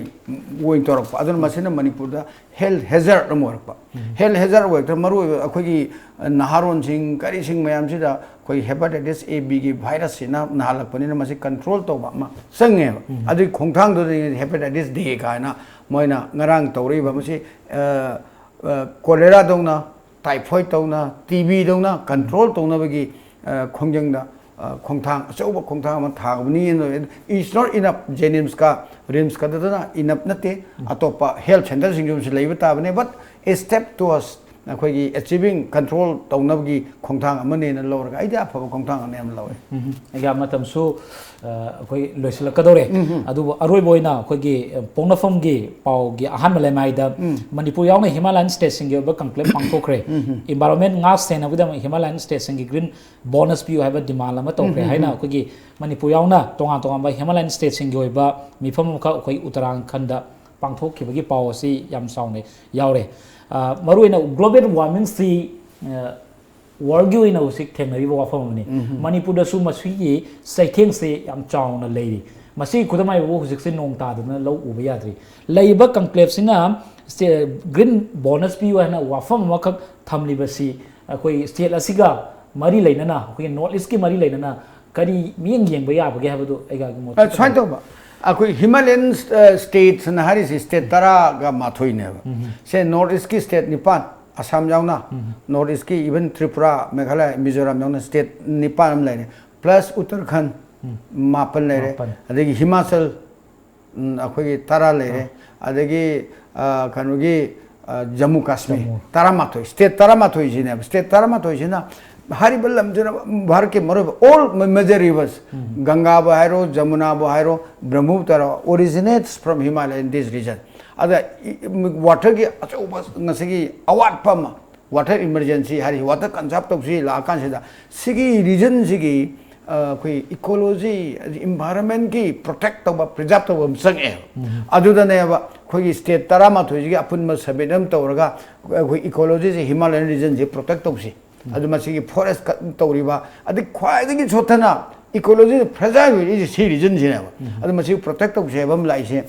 ꯑꯣꯏꯅ ꯇꯧꯔꯛꯄ꯫ ꯑꯗꯨꯅ ꯃꯁꯤꯅ ꯃꯅꯤꯄꯨꯔꯗ ꯍꯦꯜꯊ ꯍꯦꯖꯥꯔꯗ ꯑꯃ ꯑꯣꯏꯔꯛꯄ꯫ ꯍꯦꯜꯊ ꯍꯦꯖꯥꯔꯗ ꯑꯣꯏꯔꯛꯇ ꯃꯔꯨ ꯑꯣꯏꯕ ꯑꯩꯈꯣꯏꯒꯤ, ꯑ, ꯅꯍꯥꯔꯣꯟꯁꯤꯡ ꯀꯔꯤꯁꯤꯡ ꯃꯌꯥꯝꯁꯤꯗ ꯑꯩꯈꯣꯏ ꯍꯦꯄꯥꯇꯥꯏꯇꯤꯁ ꯑꯦ ꯕꯤꯒꯤ ꯚꯥꯏꯔꯁꯁꯤꯅ ꯅꯥꯍꯜꯂꯛꯄꯅꯤꯅ ꯃꯁꯤ ꯀꯟꯇ꯭ꯔꯣꯜ ꯇꯧꯕ ꯑꯃ ꯆꯪꯉꯦꯕ꯫ ꯑꯗꯨꯒꯤ ꯈꯣꯡꯊꯥꯡꯗꯨꯗꯒꯤ ꯍꯦꯄꯥꯇꯥꯏꯇꯤꯁ ꯗꯦ ꯀꯥꯏꯅ ꯃꯣꯏꯅ ꯉꯔꯥꯡ ꯇꯧꯔꯛꯏꯕ ꯃꯁꯤ, ꯑ, ꯑ, ꯀꯣꯂꯦꯔꯥꯗꯧꯅ, ꯇꯥꯏꯐꯣꯏꯗ ꯇꯧꯅ, ꯇꯤ ꯕꯤꯗꯧꯅ ꯀꯟꯇ꯭ꯔꯣꯜ ꯇꯧꯅꯕꯒꯤ, ꯑ, ꯈꯣꯡꯖꯪꯗ, ꯑ, ꯈꯣꯡꯊꯥꯡ, ꯑꯆꯧꯕ ꯈꯣꯡꯊꯥꯡ ꯑꯃ ꯊꯥꯡꯕꯅꯤ꯫ It's not enough, ꯖꯦꯅꯤꯝꯁꯀ ꯔꯤꯝꯁꯀꯗꯗꯅ ꯏꯅꯞ ꯅꯠꯇꯦ꯫ ꯑꯇꯣꯞꯄ ꯍꯦꯜꯊ ꯁꯦꯟꯇꯔꯁꯤꯡꯁꯨ ꯂꯩꯕ ꯇꯥꯕꯅꯤ, but a step towards ꯑꯩꯈꯣꯏꯒꯤ ꯑꯦꯆꯤꯚꯤꯡ ꯀꯟꯇ꯭ꯔꯣꯜ ꯇꯧꯅꯕꯒꯤ ꯈꯣꯡꯊꯥꯡ ꯑꯃꯅꯦꯅ ꯂꯧꯔꯒ ꯑꯩꯗꯤ ꯑꯐꯕ ꯈꯣꯡꯊꯥꯡ ꯑꯃꯅꯦꯅ ꯂꯧꯋꯦ꯫ ꯎꯝ, ꯑꯩꯒꯤ ꯃꯇꯝꯁꯨ ꯑ, ꯑꯩꯈꯣꯏ ꯂꯣꯏꯁꯤꯜꯂꯛꯀꯗꯧꯔꯦ꯫ ꯑꯗꯨꯕꯨ ꯑꯔꯣꯏꯕ ꯑꯣꯏꯅ ꯑꯩꯈꯣꯏꯒꯤ ꯑ, ꯄꯣꯛꯅꯐꯝꯒꯤ ꯄꯥꯎꯒꯤ ꯑꯍꯥꯟꯕ ꯂꯩꯃꯥꯏꯗ ꯃꯅꯤꯄꯨꯔ ꯌꯥꯎꯅ ꯍꯤꯃꯥꯂꯌꯟ ꯁ꯭ꯇꯦꯠꯁꯤꯡꯒꯤ ꯑꯣꯏꯕ ꯀꯟꯀ꯭ꯂꯦꯕ ꯄꯥꯡꯊꯣꯛꯈ꯭ꯔꯦ꯫ ꯏꯟꯚꯥꯏꯔꯣꯟꯃꯦꯟ ꯉꯥꯛ ꯁꯦꯟꯅꯕꯒꯤꯗꯃꯛ ꯍꯤꯃꯥꯂꯌꯟ ꯁ꯭ꯇꯦꯠꯁꯤꯡꯒꯤ ꯒ꯭ꯔꯤꯟ ꯕꯣꯅꯁ ꯄꯤꯌꯨ ꯍꯥꯏꯕ ꯗꯤꯃꯥꯟ ꯑꯃ ꯇꯧꯈ꯭ꯔꯦ ꯍꯥꯏꯅ ꯑꯩꯈꯣꯏꯒꯤ ꯃꯅꯤꯄꯨꯔ ꯌꯥꯎꯅ ꯇꯣꯉꯥꯟ ꯇꯣꯉꯥꯟꯕ ꯍꯤꯃꯥꯂꯌꯟ ꯁ꯭ꯇꯦꯠꯁꯤꯡꯒꯤ ꯑꯣꯏꯕ ꯃꯤꯐꯝ ꯑꯃꯈꯛ ꯑꯩꯈꯣꯏ ꯎꯠꯇꯔꯥꯈꯟꯗ ꯄꯥꯡꯊꯣꯛꯈꯤꯕꯒꯤ ꯄꯥꯎ ꯑꯁꯤ ꯌꯥꯝ ꯆꯥꯎꯅ ꯌꯥꯎꯔꯦ꯫ ꯑ, ꯃꯔꯨꯑꯣꯏꯅ ꯒ꯭ꯂꯣꯕꯦꯜ ꯋꯥꯔꯃꯤꯡꯁꯤ ꯑ, ꯋꯥꯔꯜꯒꯤ ꯑꯣꯏꯅ ꯍꯧꯖꯤꯛ ꯊꯦꯡꯅꯔꯤꯕ ꯋꯥꯐꯝ ꯑꯃꯅꯤ꯫ ꯃꯅꯤꯄꯨꯔꯗꯁꯨ ꯃꯁꯤꯒꯤ ꯆꯩꯊꯦꯡꯁꯦ ꯌꯥꯝ ꯆꯥꯎꯅ ꯂꯩꯔꯤ꯫ ꯃꯁꯤꯒꯤ ꯈꯨꯗꯝ ꯍꯥꯏꯕꯕꯨ ꯍꯧꯖꯤꯛꯁꯦ ꯅꯣꯡ ꯇꯥꯗꯅ ꯂꯧ ꯎꯕ ꯌꯥꯗ꯭ꯔꯤ꯫ ꯂꯩꯔꯤꯕ ꯀꯟꯀ꯭ꯂꯦꯕꯁꯤꯅ ꯁ꯭ꯇꯦ-, ꯒ꯭ꯔꯤꯟ ꯕꯣꯅꯁ ꯄꯤꯌꯨ ꯍꯥꯏꯅ ꯋꯥꯐꯝ ꯑꯃꯈꯛ ꯊꯝꯂꯤꯕꯁꯤ ꯑꯩꯈꯣꯏ ꯁ꯭ꯇꯦꯠ ꯑꯁꯤꯒ ꯃꯔꯤ ꯂꯩꯅꯅ, ꯑꯩꯈꯣꯏꯒꯤ ꯅꯣꯔꯠ ꯏꯁꯀꯤ ꯃꯔꯤ ꯂꯩꯅꯅ ꯀꯔꯤ ꯃꯤꯠꯌꯦꯡ ꯌꯦꯡꯕ ꯌꯥꯕꯒꯦ ꯍꯥꯏꯕꯗꯨ ꯑꯩꯒꯤ ꯃꯣꯠ ꯑ, ꯁꯨꯃꯥꯏꯅ ꯇꯧꯕ, ꯑꯩꯈꯣꯏ ꯍꯤꯃꯥꯂꯌꯟ ꯁ꯭ꯇꯦꯠꯁꯅ ꯍꯥꯏꯔꯤꯁꯤ ꯁ꯭ꯇꯦꯠ ꯇꯔꯥꯒ ꯃꯥꯊꯣꯏꯅꯦꯕ꯫ ꯁꯦ ꯅꯣꯔꯠ ꯏꯁꯀꯤ ꯁ꯭ꯇꯦꯠ ꯅꯤꯄꯥꯟ, ꯑꯁꯥꯝ ꯌꯥꯎꯅ, ꯅꯣꯔꯠ ꯏꯁꯀꯤ ꯏꯚꯟ ꯇ꯭ꯔꯤꯄꯨꯔꯥ, ꯃꯦꯘꯥꯂꯌ, ꯃꯤꯖꯣꯔꯥꯝ ꯌꯥꯎꯅ ꯁ꯭ꯇꯦꯠ ꯅꯤꯄꯥꯟ ꯑꯃ ꯂꯩꯔꯦ, ꯄ꯭ꯂꯁ ꯎꯠꯇꯔꯈꯟ ꯃꯥꯄꯟ ꯂꯩꯔꯦ, ꯃꯥꯄꯟ꯫ ꯑꯗꯒꯤ ꯍꯤꯃꯥꯆꯜ, ꯎꯝ, ꯑꯩꯈꯣꯏꯒꯤ ꯇꯔꯥ ꯂꯩꯔꯦ, ꯑꯗꯒꯤ ꯑ, ꯀꯩꯅꯣꯒꯤ ꯑ, ꯖꯝꯃꯨ ꯀꯥꯁꯃꯤꯔ, ꯖꯝꯃꯨ꯫ ꯇꯔꯥꯃꯥꯊꯣꯏ, ꯁ꯭ꯇꯦꯠ ꯇꯔꯥꯃꯥꯊꯣꯏꯁꯤꯅꯦꯕ꯫ ꯁ꯭ꯇꯦꯠ ꯇꯔꯥꯃꯥꯊꯣꯏꯁꯤꯅ ꯍꯥꯏꯔꯤꯕ ꯂꯝꯁꯤꯅ ꯚꯥꯔꯠꯀꯤ ꯃꯔꯨꯑꯣꯏꯕ ꯑꯣꯜ ꯃꯦꯖꯔ ꯔꯤꯚꯔꯁ, ꯒꯪꯒꯥꯕꯨ ꯍꯥꯏꯔꯣ, ꯖꯃꯨꯅꯥꯕꯨ ꯍꯥꯏꯔꯣ, Brahmaputra, originates from Himalaya in this region꯫ ꯑꯗ ꯏ-, ꯏ-, ꯋꯥꯇꯔꯒꯤ ꯑꯆꯧꯕ ꯉꯁꯤꯒꯤ ꯑꯋꯥꯠꯄ ꯑꯃ, ꯋꯥꯇꯔ ꯏꯃꯔꯖꯦꯟꯁꯤ ꯍꯥꯏꯔꯤ, ꯋꯥꯇꯔ ꯀꯟꯖꯥꯔꯕ ꯇꯧꯁꯤ ꯂꯥꯛꯑꯀꯥꯟꯁꯤꯗ ꯁꯤꯒꯤ ꯔꯤꯖꯟꯁꯤꯒꯤ ꯑ, ꯑꯩꯈꯣꯏ ꯏꯀꯣꯂꯣꯖꯤ, ꯏꯟꯚꯥꯏꯔꯣꯟꯃꯦꯟꯒꯤ ꯄ꯭ꯔꯣꯇꯦꯛ ꯇꯧꯕ, ꯄ꯭ꯔꯤꯖꯥꯔꯕ ꯇꯧꯕ ꯑꯃ ꯆꯪꯉꯛꯑꯦꯕ꯫ ꯑꯗꯨꯗꯅꯦꯕ ꯑꯩꯈꯣꯏꯒꯤ ꯁ꯭ꯇꯦꯠ ꯇꯔꯥꯃꯥꯊꯣꯏꯁꯤꯒꯤ ꯑꯄꯨꯟꯕ ꯁꯃꯤꯠ ꯑꯃ ꯇꯧꯔꯒ ꯑꯩꯈꯣꯏ ꯏꯀꯣꯂꯣꯖꯤꯁꯦ, ꯍꯤꯃꯥꯂꯌꯟ ꯔꯤꯖꯟꯁꯦ ꯄ꯭ꯔꯣꯇꯦꯛ ꯇꯧꯁꯤ꯫ ꯑꯗꯨ ꯃꯁꯤꯒꯤ ꯐꯣꯔꯦꯁ ꯀꯠ ꯇꯧꯔꯤꯕ, ꯑꯗꯩ ꯈ꯭ꯋꯥꯏꯗꯒꯤ ꯁꯣꯠꯊꯅ ꯏꯀꯣꯂꯣꯖꯤꯗ ꯐ꯭ꯔꯦꯖꯥꯏꯜ ꯑꯣꯏꯔꯤꯁꯦ ꯁꯤ ꯔꯤꯖꯟꯁꯤꯅꯦꯕ꯫ ꯑꯗꯨ ꯃꯁꯤꯒꯤ ꯄ꯭ꯔꯣꯇꯦꯛ ꯇꯧꯁꯦ ꯍꯥꯏꯕ ꯑꯃ ꯂꯥꯛꯏꯁꯦ꯫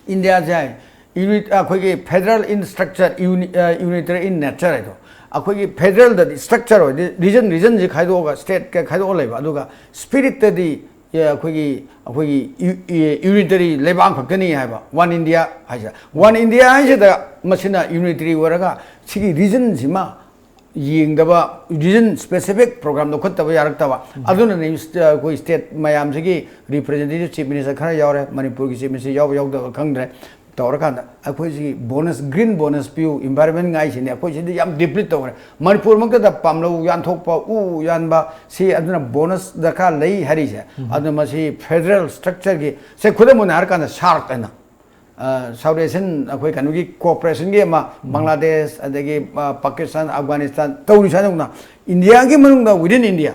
ꯏꯟꯗꯤꯌꯥꯁꯦ ꯍꯥꯏ, unit, ꯑꯩꯈꯣꯏꯒꯤ federal in structure, uni-, ꯑ, unitary in nature ꯍꯥꯏꯗꯣ꯫ ꯑꯩꯈꯣꯏꯒꯤ ꯐꯦꯗꯔꯦꯜꯗꯗꯤ ꯁ꯭ꯇ꯭ꯔꯛꯆꯔ ꯑꯣꯏꯗꯤ ꯔꯤꯖꯟ, ꯔꯤꯖꯟꯁꯤ ꯈꯥꯏꯗꯣꯛꯑꯒ, ꯁ꯭ꯇꯦꯠꯀ ꯈꯥꯏꯗꯣꯛꯑ ꯂꯩꯕ, ꯑꯗꯨꯒ ꯁ꯭ꯄꯤꯔꯤꯠꯇꯗꯤ, ꯑ, ꯑꯩꯈꯣꯏꯒꯤ, ꯑꯩꯈꯣꯏꯒꯤ ꯌꯨ-, ꯑ, ꯌꯨꯅꯤꯇꯔꯤ ꯂꯩꯕꯥꯛ ꯑꯃꯈꯛꯇꯅꯤ ꯍꯥꯏꯕ, ꯋꯥꯟ ꯏꯟꯗꯤꯌꯥ ꯍꯥꯏꯁꯦ꯫ ꯋꯥꯟ ꯏꯟꯗꯤꯌꯥ ꯍꯥꯏꯁꯤꯗ ꯃꯁꯤꯅ ꯌꯨꯅꯤꯇꯔꯤ ꯑꯣꯏꯔꯒ ꯁꯤꯒꯤ ꯔꯤꯖꯟꯁꯤꯃ ꯌꯦꯡꯗꯕ, ꯔꯤꯖꯟ ꯁ꯭ꯄꯦꯁꯤꯐꯤꯛ ꯄ꯭ꯔꯣꯒ꯭ꯔꯥꯝ ꯂꯧꯈꯠꯇꯕ ꯌꯥꯔꯛꯇꯕ꯫ ꯑꯗꯨꯅꯅꯤ, ꯑ, ꯑꯩꯈꯣꯏ ꯁ꯭ꯇꯦꯠ ꯃꯌꯥꯝꯁꯤꯒꯤ ꯔꯤꯄ꯭ꯔꯖꯦꯟꯇꯦꯇꯤꯚ ꯆꯤꯐ ꯃꯤꯅꯤꯁꯇꯔ ꯈꯔ ꯌꯥꯎꯔꯦ, ꯃꯅꯤꯄꯨꯔꯒꯤ ꯆꯤꯐ ꯃꯤꯅꯤꯁꯇꯔ ꯌꯥꯎꯕ ꯌꯥꯎꯗꯕ ꯈꯪꯗ꯭ꯔꯦ꯫ ꯇꯧꯔꯀꯥꯟꯗ ꯑꯩꯈꯣꯏꯁꯤ ꯕꯣꯅꯁ, ꯒ꯭ꯔꯤꯟ ꯕꯣꯅꯁ ꯄꯤꯌꯨ, ꯏꯟꯚꯥꯏꯔꯣꯟꯃꯦꯟ ꯉꯥꯏꯁꯤꯅꯤ, ꯑꯩꯈꯣꯏ ꯁꯤꯗꯤ ꯌꯥꯝ ꯗꯤꯄ꯭ꯂꯤꯠ ꯇꯧꯔꯦ꯫ ꯃꯅꯤꯄꯨꯔꯃꯛꯇꯗ ꯄꯥꯝꯂꯧ ꯌꯥꯟꯊꯣꯛꯄ, ꯎ ꯌꯥꯟꯕ, ꯁꯤ ꯑꯗꯨꯅ ꯕꯣꯅꯁ ꯗꯔꯀꯥꯔ ꯂꯩ ꯍꯥꯏꯔꯤꯁꯦ꯫ ꯑꯗꯨꯅ ꯃꯁꯤ ꯐꯦꯗꯔꯦꯜ ꯁ꯭ꯇ꯭ꯔꯛꯆꯔꯒꯤ, ꯁꯦ, ꯈꯨꯗꯝ ꯑꯣꯏꯅ ꯍꯥꯏꯔꯀꯥꯟꯗ ꯁꯥꯔꯛ ꯍꯥꯏꯅ, ꯑ, ꯁꯥꯎꯠ ꯑꯦꯁꯤꯌꯟ, ꯑꯩꯈꯣꯏ ꯀꯩꯅꯣꯒꯤ ꯀꯣꯑꯣꯄꯔꯦꯁꯟꯒꯤ ꯑꯃ, ꯕꯪꯒ꯭ꯂꯥꯗꯦꯁ, ꯑꯗꯒꯤ, ꯑ, ꯄꯥꯀꯤꯁꯇꯥꯟ, ꯑꯐꯒꯥꯅꯤꯁꯇꯥꯟ ꯇꯧꯔꯤꯁꯦ ꯑꯗꯨꯝꯅ ꯏꯟꯗꯤꯌꯥꯒꯤ ꯃꯅꯨꯡꯗ, within India,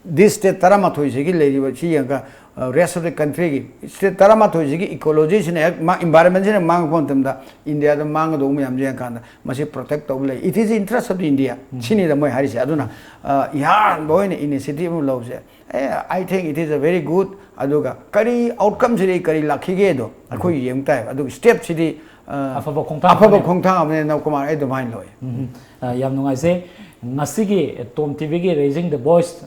ꯗꯤꯁ ꯁ꯭ꯇꯦꯠ ꯇꯔꯥꯃꯥꯊꯣꯏꯁꯤꯒꯤ ꯂꯩꯔꯤꯕ ꯁꯤ ꯌꯦꯡꯉꯒ, ꯑ, rest of the countryꯒꯤ ꯁ꯭ꯇꯦꯠ ꯇꯔꯥꯃꯥꯊꯣꯏꯁꯤꯒꯤ ꯏꯀꯣꯂꯣꯖꯤꯁꯤꯅ ꯍꯦꯛ ꯃꯥ, ꯏꯟꯚꯥꯏꯔꯣꯟꯃꯦꯟꯁꯤꯅ ꯃꯥꯡꯉꯛꯄ ꯃꯇꯝꯗ ꯏꯟꯗꯤꯌꯥꯗ ꯃꯥꯡꯒꯗꯧꯕ ꯃꯌꯥꯝꯁꯦ ꯌꯦꯡꯉꯀꯥꯟꯗ ꯃꯁꯤ ꯄ꯭ꯔꯣꯇꯦꯛ ꯇꯧꯕ ꯂꯩ꯫ It is interest of the India꯫ ꯁꯤꯅꯤꯗ ꯃꯣꯏ ꯍꯥꯏꯔꯤꯁꯦ꯫ ꯑꯗꯨꯅ, ꯑ, ꯏꯍꯥꯟꯕ ꯑꯣꯏꯅ ꯏꯅꯤꯁꯤꯌꯦꯇꯤꯚ ꯑꯃ ꯂꯧꯕꯁꯦ, ꯑꯦ, I think it is a very good, ꯑꯗꯨꯒ ꯀꯔꯤ ꯑꯥꯎꯠꯀꯝꯁꯤꯗꯤ ꯀꯔꯤ ꯂꯥꯛꯈꯤꯒꯦꯗꯣ ꯑꯩꯈꯣꯏ ꯌꯦꯡ ꯇꯥꯏ꯫ ꯑꯗꯨꯒ ꯁ꯭ꯇꯦꯞꯁꯤꯗꯤ, ꯑ, ꯑꯐꯕ ꯈꯣꯡꯊꯥꯡ ꯑꯐꯕ ꯑꯃꯅꯦ꯫ ꯈꯣꯡꯊꯥꯡ ꯑꯃꯅꯦ, ꯅꯧꯀꯨꯃꯥꯔ, ꯑꯩ ꯑꯗꯨꯃꯥꯏꯅ ꯂꯧꯋꯦ꯫ ꯎꯝ, ꯑ, ꯌꯥꯝ ꯅꯨꯡꯉꯥꯏꯖꯩ꯫ ꯉꯁꯤꯒꯤ ꯇꯣꯝ ꯇꯤꯚꯤꯒꯤ Raising the Voice,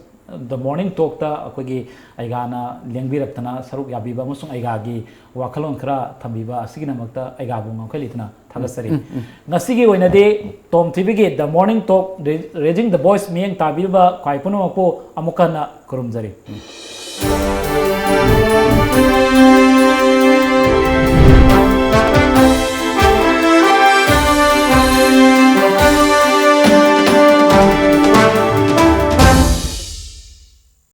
the Morning Talkꯇ ꯑꯩꯈꯣꯏꯒꯤ ꯑꯩꯒꯥꯅ ꯂꯦꯡꯕꯤꯔꯛꯇꯅ ꯁꯔꯨꯛ ꯌꯥꯕꯤꯕ ꯑꯃꯁꯨꯡ ꯑꯩꯒꯥꯒꯤ ꯋꯥꯈꯜꯂꯣꯟ ꯈꯔ ꯊꯝꯕꯤꯕ ꯑꯁꯤꯒꯤꯗꯃꯛꯇ ꯑꯩꯒꯥꯕꯨ ꯉꯝꯈꯩ ꯂꯩꯇꯅ ꯊꯥꯒꯠꯆꯔꯤ꯫ ꯉꯁꯤꯒꯤ ꯑꯣꯏꯅꯗꯤ ꯇꯣꯝ ꯇꯤꯚꯤꯒꯤ The Morning Talk, Raising the Voice ꯃꯤꯠꯌꯦꯡ ꯇꯥꯕꯤꯔꯤꯕ ꯈ꯭ꯋꯥꯏ ꯄꯨꯝꯅꯃꯛꯄꯨ ꯑꯃꯨꯛ ꯍꯟꯅ ꯈꯨꯔꯨꯝꯖꯔꯤ꯫